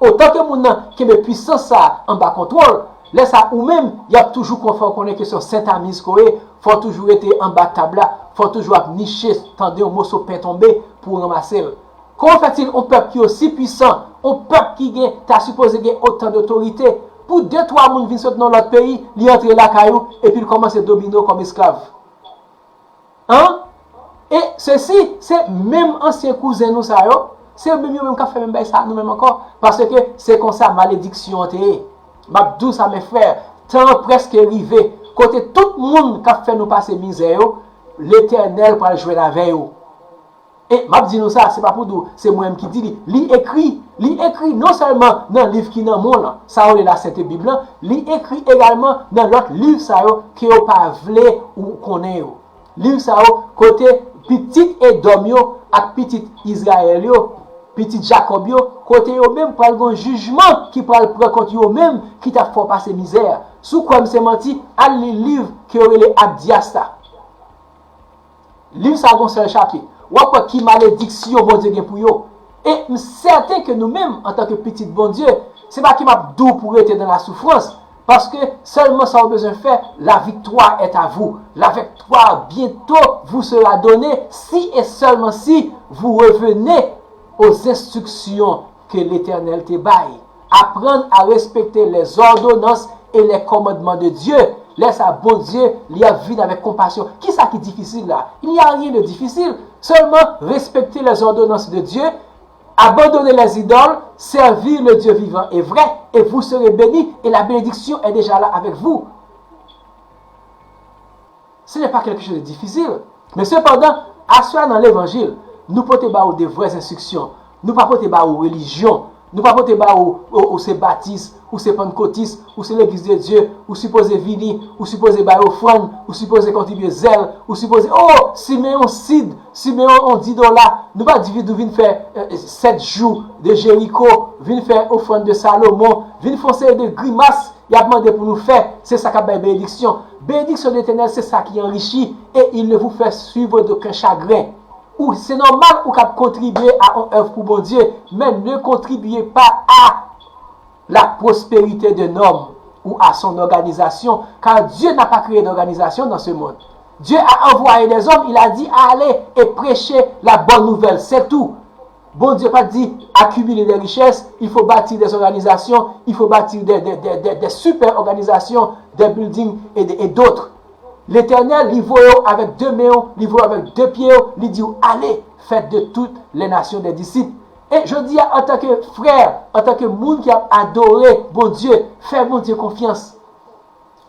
otan ke moun nan kenbe pwisans sa a anba kontwòl, lè sa a ou menm, y ap toujou kon- fè w konnen ke se yon sentamiz ke w ye, fò w toujou rete anba tab la, fò w toujou ap niche, tande yon moso pen tonbe pou w ranmase l. Comment fait-il un peuple qui est aussi puissant, un peuple qui gen, ta sipoze gen otan dotorite, pou de twa moun vin sot nan lòt peyi, li antre lakay ou, epi l kòmanse domine w kòm esklav? Hein? E sesi, se menm ansyen kouzen nou sa yo, se yo menm yo menm k ap fè menm bagay sa a nou menm ankò. Paske se konsa malediksyon an te ye. M ap di w sa, mes frères, tan an prèske rive, kote tout moun k ap fè nou pase mizè yo, Letènèl pral jwenn avè yo. E m ap di nou sa, se pa pou di w se mwen menm ki di li. Li ekri, li ekri non sèlman nan liv ki nan men w lan, sa yo rele la Sente Bib lan, li ekri egalman nan lòt liv sa yo ke yo pa vle ou konnen yo. Liv sa yo kote pitit Edòm yo ak pitit Izrayèl yo, pitit Jakòb yo, kote yo menm pral gen yon jijman ki pral pran kont yo menm ki t ap fè w pase mizè a. Si w kwè m se manti, al li liv ke yo rele Abdias la. Liv sa a gen yon sèl chapit. W ap wè ki malediksyon Bondye gen pou yo. E m sèten ke nou menm, antanke pitit Bondye, se pa ke m ap di w pou w rete nan lasoufrans, paske sèlman sa w bezwen fè, la victoire est à vous. La victoire, bientôt, vous sera donnée si et seulement si vous revenez aux instructions que l'Éternel te bay. Apprendre à respecter les ordonnances et les commandements de Dieu. Lè sa, Bondye, li ap vin avèk konpasyon. Kisa ki difisil la? Il n'y a rien de difficile. Seulement respecter les ordonnances de Dieu, abandonner les idoles, servir le Dieu vivant et vrai, et vous serez bénis, et la bénédiction est déjà là avec vous. Ce n'est pas quelque chose de difficile. Men sepandan, aswè a nan levanjil, nou pote ba ou de vrè enstriksyon. Nou pa pote ba ou relijyon. Nou pa pote ba ou, ou, ou se batis, ou se pannkotis, ou se legliz de Dye, ou sipoze vini, ou sipoze bay ofrann, ou sipoze kontribye zèl, ou sipoze, oh, simen yon sid, simen yon, yon di dola. Nou pa di vin, vin fè, euh, sèt jou de Jeriko, vin fè ofrann de Salomon, vin fè yon seri de grimas, y ap mande pou nou fè, se sa k ap bay benediksyon. Bénédiction de l'Éternel, c'est ça qui enrichit, et il ne vous fait suivre d'aucun chagrin. Ou, se nòmal ou k ap kontribye a yon èv pou Bondye, mais ne contribuez pas à la prospérité d'un homme ou à son organisation, car Dieu n'a pas créé d'organisation dans ce monde. Dieu a envoyé des hommes, il a dit, allez et prêchez la bonne nouvelle, c'est tout. Bondye pa t di accumuler des richesses, il faut bâtir des organisations, il faut bâtir des, des, des, des, des super organisations, des buildings et, de- et d'autres. Letènèl, li voye w avèk de men w, li voye w avèk de pye w, li di w, allez, faites de toutes les nations des disciples. E jodi a, antanke frè, antanke moun ki ap adore Bondye, fè Bondye konfyans.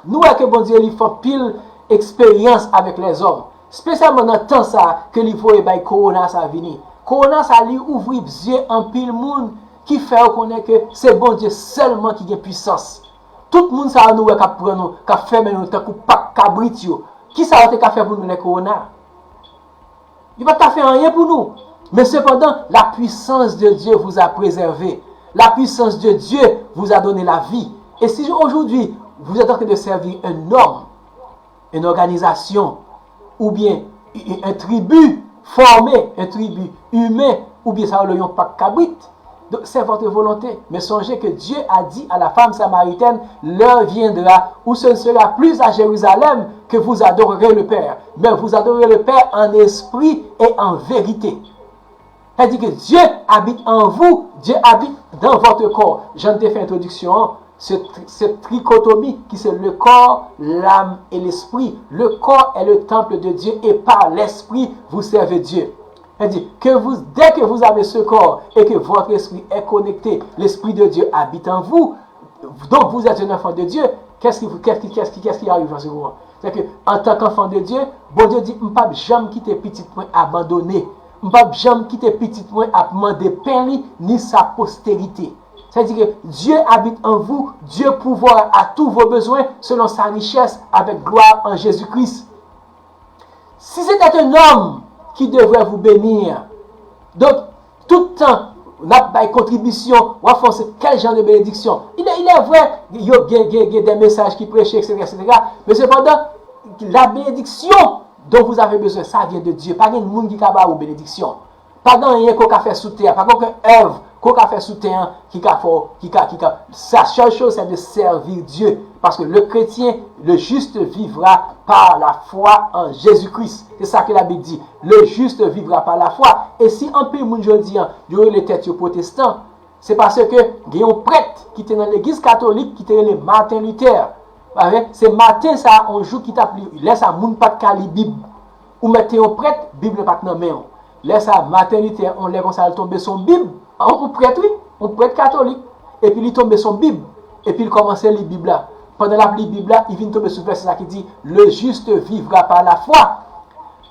Nou wè ke Bondye li fè anpil eksperyans avèk lèzòm, espesyalman nan tan sa a ke li voye bay kowona sa a vini. Kowona sa a li ouvri zye anpil moun ki fè yo konnen ke se Bondye sèlman ki gen pwisans. Tout moun sa yo nou wè k ap pran nou, k ap fèmen nou tankou pak kabrit yo, kisa yo te ka fè pou nou lè kowona? Yo pa t ka fè anyen pou nou. Men sepandan, la puissance de Dieu vous a préservé. La puissance de Dieu vous a donné la vie. Et si aujourd'hui, vous êtes en train de servir un homme, une organisation, ou bien un tribu formé, un tribu humain, ou bien sa yo yon pak kabrit, donc, c'est votre volonté. Mais songez que Dieu a dit à la femme samaritaine, l'heure viendra où ce ne sera plus à Jérusalem que vous adorerez le Père, mais vous adorerez le Père en esprit et en vérité. Sa di ke Dieu habite en vous, Dieu habite dans votre corps. Jan n te fè entwodiksyon an, se, se trikotomi ki se le corps, l'âme et l'esprit. Le corps est le temple de Dieu et par l'esprit vous servez Dieu. Sa di, que vous, dès que vous avez ce corps et que votre esprit est connecté, l'esprit de Dieu habite en vous, donc vous êtes un enfant de Dieu, qu'est-ce qui, qu'est-ce qui, qu'est-ce qui, qu'est-ce qui arrive en ce moment? C'est que, en tant qu'enfant de Dieu, Bondye di, m p ap janm kite pitit mwen abandone. M p ap janm kite pitit mwen ap mande pen li, ni sa posterite. Sa di ke Dieu habite en vous, Dieu pourvoira à tous vos besoins selon sa richesse avec gloire en Jésus-Christ. Si c'était un homme qui devrait vous bénir, donk, tout tan n ap bay kontribisyon, w ap fè yon se kèl jan de benediksyon. Il est, il est vrai, yo gen, gen, gen des messages ki preche, et cetera, et cetera. Men sepandan, la bénédiction dont vous avez besoin, ça vient de Dieu. Pa gen moun ki ka ba ou benediksyon. Pa gen anyen ke w ka fè sou tè a, pa gen okenn èv ke w ka fè sou tè an ki ka fè w, ki ka, ki ka. Sa sèl choz, c'est de servir Dieu. Parce que le chrétien, le juste vivra par la foi en Jésus-Christ. Se sa ke Labib di. Le juste vivra par la foi. E si anpil moun jodi an, yo rele tèt yo pwotestan, se paske gen yon prèt ki te nan legliz katolik ki te rele Martin Luther. Pa vre? Se Martin sa, yon jou ki t ap li, lè sa moun pa t ka li Bib. Ou mèt te yon prèt, Bib la pa t nan men w. Lè sa, Martin Luther, yon lè konsa, l tonbe sou yon Bib. Yon, yon prèt, wi, yon prèt katolik. Epi li tonbe sou yon Bib. Epi l kòmanse li Bib la. Pandan l ap li Bib la, li vin tonbe sou vèsè sa ki di, le juste vivra par la foi.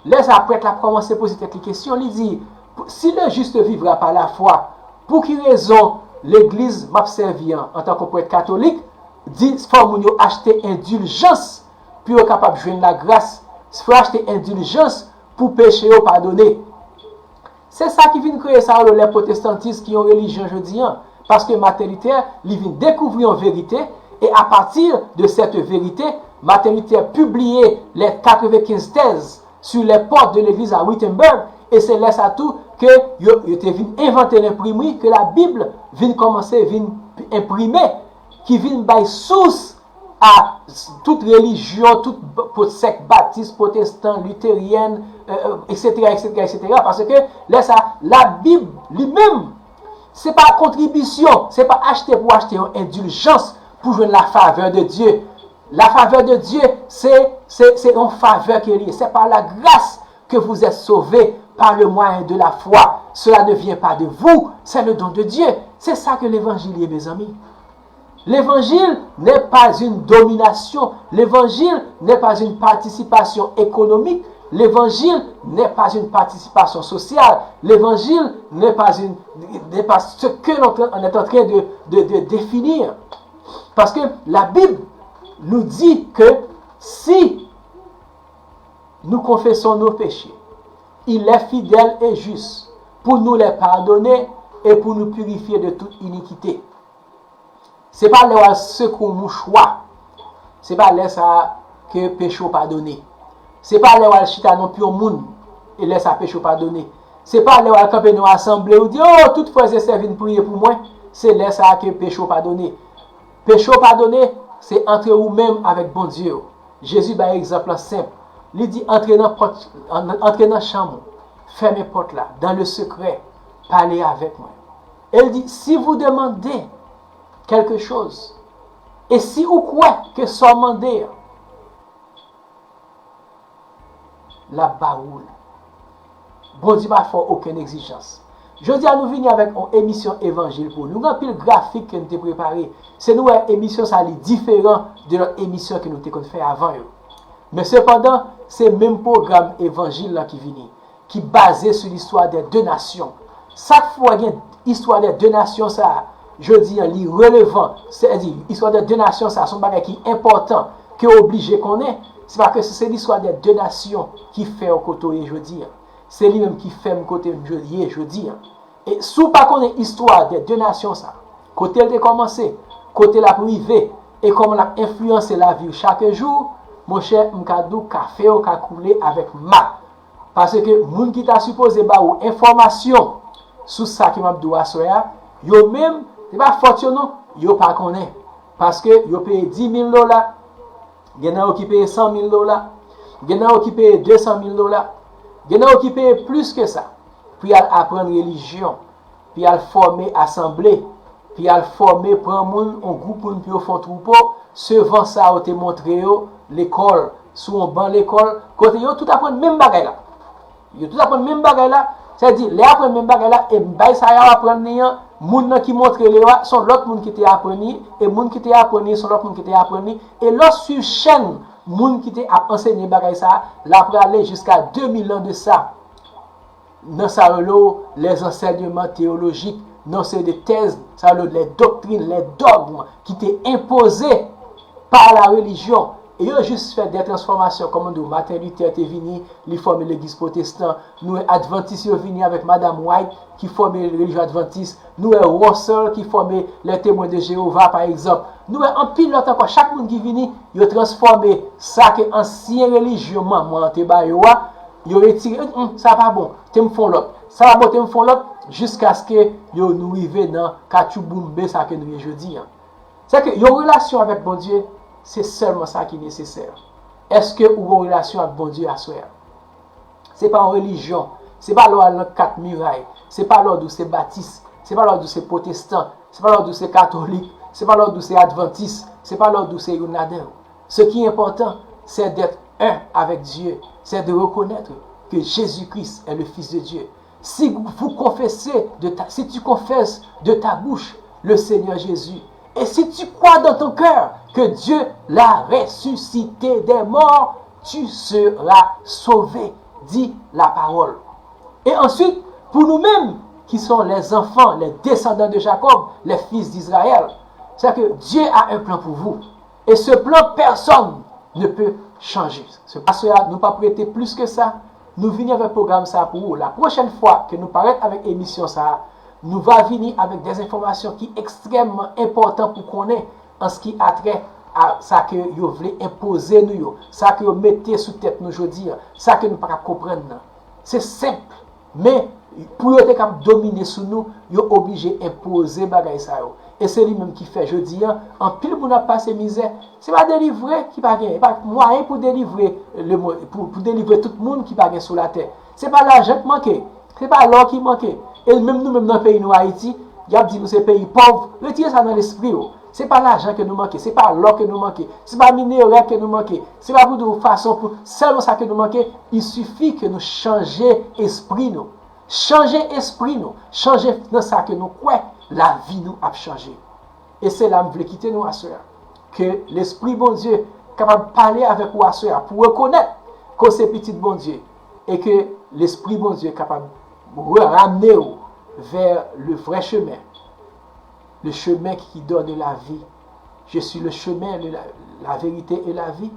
Lè sa, prèt la kòmanse poze tèt li kesyon, li di, si le juste vivra par la foi, pou ki rezon legliz m ap sèvi an, antanke prèt katolik, di fò moun yo achte endiljans pou yo kapab jwenn lagras, fò yo achte endiljans pou peche yo padone. Se sa ki vin kreye sa yo rele pwotestantis ki yon relijyon jodi an. Paske Martin Luther, li vin dekouvri yon verite, e apati de cette vérité, Martin Luther pibliye les quatre-vingt-quinze thèses sur les portes de l'église à Wittenberg, e se lè sa tou ke yo, yo te vin envante lenprimri, ke Labib vin kòmanse vin enprime, ki vin bay sous a tout relijyon, tout sèk batis, pwotestan, literyen, e, e, et cetera, et cetera, et cetera. Paske lè sa, Labib li menm, se pa kontribisyon, se pa achte pou achte yon endiljans pou jwenn la favè de Dye. La favè de Dye, se, se, se yon favè ke li ye. C'est par la grâce que vous êtes sauvés par le moyen de la foi. Cela ne vient pas de vous, c'est le don de Dieu. Se sa ke levanjil ye, mezanmi. L'évangile n'est pas une domination. L'évangile n'est pas une participation économique. L'évangile n'est pas une participation sociale. L'évangile n'est pas une, n'est pas ce que l'on est en train de, de, de définir. Parce que la Bible nous dit que si nous confessons nos péchés, il est fidèle et juste pour nous les pardonner et pour nous purifier de toute iniquité. Se pa lè w al sekwe yon mouchwa. Se pa lè sa a ke peche w padone. Se pa lè w al chita nan pye yon moun, e lè sa a peche w padone. Se pa lè w al kanpe nan yon asanble, ou di, "O, tout frè e sè vin priye pou mwen." Se lè sa a ke peche w padone. Peche w padone, se antre ou menm avèk Bondye. Jezi bay egzanp lan senp. Li di, "Antre nan pòt, an-, antre nan chanm ou, fèmen pòt la, dans le secret, pale avèk mwen." E l di, "Si vous demandez quelque chose, e si ou kwè ke sa w mande an, l ap ba ou l." Bondye pa fè w okenn egzijans. Jodi a, nou vini avèk yon emisyon evanjil pou nou. Nou gen anpil grafik ke nou te prepare. Si nou wè emisyon sa, li diferan de lòt emisyon ke nou te konn fè avan yo. Men sepandan, se menm pwogram evanjil lan ki vini, ki baze sou listwa dè de nasyon. Sa k fè w gen istwa dè de nasyon sa a, jodi a, li relevan, sètadi, istwa dè de nasyon sa a, se yon bagay ki enpòtan, ke w oblije konnen, se paske se, se listwa dè de nasyon ki fè w kote w ye jodi a. Se li menm ki fè m kote m jo-, ye jodi a. E si w pa konnen istwa dè de nasyon sa, kote l te kòmanse, kote l ap rive, e kòman l ap enfliyanse lavi w chak jou, monchè, m ka di w, kafe w ka koule avèk ma. Paske moun ki ta sipoze ba ou enfòmasyon sou sa ke m ap di w aswè a, yo menm, se pa fòt yo non, yo pa konnen. Paske yo peye dis mil dola, gen nan yo ki peye san mil dola, gen nan yo ki peye de san mil dola, gen nan yo ki peye plis ke sa. pou y al aprann relijyon, pou y al fòme asanble, pou y al fòme, pran moun, yon gwoup moun pou yo fè yon twoupo, se van sa yo te montre yo lekòl, sou yon ban lekòl, kote yo tout aprann menm bagay la. Yo tout aprann menm bagay la, sètadi, lè y aprann menm bagay la, e bay sa y ap aprann li an, moun nan ki montre li yo a, se yon lòt moun ki te aprann li, e moun ki te aprann li, se yon lòt moun ki te aprann li, e lè w swiv chèn moun ki te ap ansenye bagay sa a, l ap rale jiska de mil an de sa. Nan sa yo rele les enseignements théologiques, nan se de tèz, sa yo rele les doctrines, les dogmes ki te enpoze pa la relijyon. E yo jis fè de transfòmasyon, kòm nou di, Martin Luther te vini, li fòme legliz pwotestan. Nou wè Advantis yo vini avèk Madanm White, ki fòme relijyon Advantis. Nou wè Russell ki fòme les Témoins de Jéhovah, pa egzanp. Nou wè anpil lòt ankò. Chak moun ki vini, yo transfòme sa ke ansyen relijyon manman an te ba yo a, yo retire, "Hum, sa pa bon, te m fè yon lòt. Sa pa bon, te m fè yon lòt," jiskaske yo nou rive nan katchouboumbe sa ke nou ye jodi an. Se ke yon relasyon avèk Bondye, se sèlman sa ki nesesè. Èske ou gen yon relasyon ak Bondye aswè a? Se pa yon relijyon, se pa lè w al nan kat miray, se pa lè w di w se batis, se pa lè w di w se pwotestan, se pa lè w di w se katolik, se pa lè w di w se advantis, se pa lè w di w se youn ladan yo. Ce qui est important, c'est d'être un avec Dieu, c'est de reconnaître que Jésus-Christ est le Fils de Dieu. Si vous confessez de ta, si tu confesses de ta bouche le Seigneur Jésus, et si tu crois dans ton cœur que Dieu l'a ressuscité des morts, tu seras sauvé, dit la parole. Et ensuite, pour nous-mêmes, qui sont les enfants, les descendants de Jacob, les fils d'Israël, c'est que Dieu a un plan pour vous. Et ce plan, personne ne peut changer. Aswè a, nou p ap rete plis ke sa. Nou vini avèk pwogram sa pou ou. La pwochèn fwa ke nou parèt avèk emisyon sa a, nou va vini avèk de enfòmasyon ki ekstrèmman enpòtan pou konnen an ce qui a trait a sa ke yo vle enpoze nou yo, sa ke yo mete sou tèt nou jodi a, sa ke nou pa ka konprann nan. Se senp. Men, pou yo te kab domine sou nou, yo oblije enpoze bagay sa yo. E se li menm ki fè jodi a, anpil moun ap pase mizè. Se pa delivre ki pa gen, e pa mwayen pou delivre lemonn, pou, pou delivre tout moun ki pa gen sou latè. Se pa lajan k manke, se pa lò ki manke. E menm nou menm nan peyi nou Ayiti, y ap di nou se peyi pòv. Retire sa nan lespri w. Se pa lajan ke nou manke, se pa lò ke nou manke, se pa minerè ke nou manke, se pa pou di w fason pou, sèlman sa ke nou manke, il suffit ke nou chanje espri nou. Chanje espri nou, chanje nan sa ke nou kwè, lavi nou ap chanje. E se la m vle kite nou aswè a. Ke Lespri Bondye kapab pale avèk ou aswè a pou rekonèt ke w se pitit Bondye e ke Lespri Bondye kapab ramne w vers le vrai chemin, le chemin qui donne la vie. Je suis le chemin, le, la, la vérité et la vie.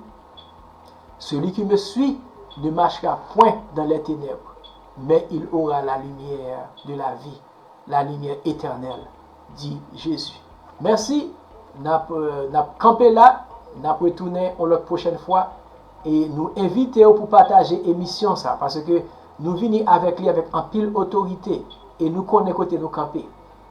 Celui qui me suit ne marchera point dans les ténèbres, mais il aura la lumière de la vie, la lumière éternelle, dit Jésus. Mèsi, n ap, euh, n ap kanpe la, n ap retounen yon lòt pwochèn fwa, e nou envite w pou pataje emisyon sa, paske nou vini avèk li avèk anpil otorite, e nou konnen kote nou kanpe.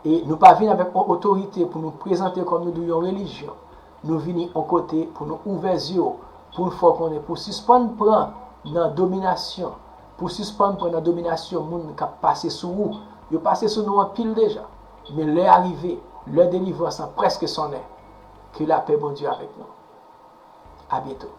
E nou pa vin avèk yon otorite pou nou prezante kòm nou di yon relijyon. Nou vini yon kote pou nou ouvè zye w, pou n fè w konnen, pou w sispann pran nan dominasyon, pou w sispann pran nan dominasyon moun k ap pase sou ou. Yo pase sou nou anpil deja. Men lè a rive, lè delivrans lan prèske sonnen. Ke lapè Bondye avèk nou. A byento.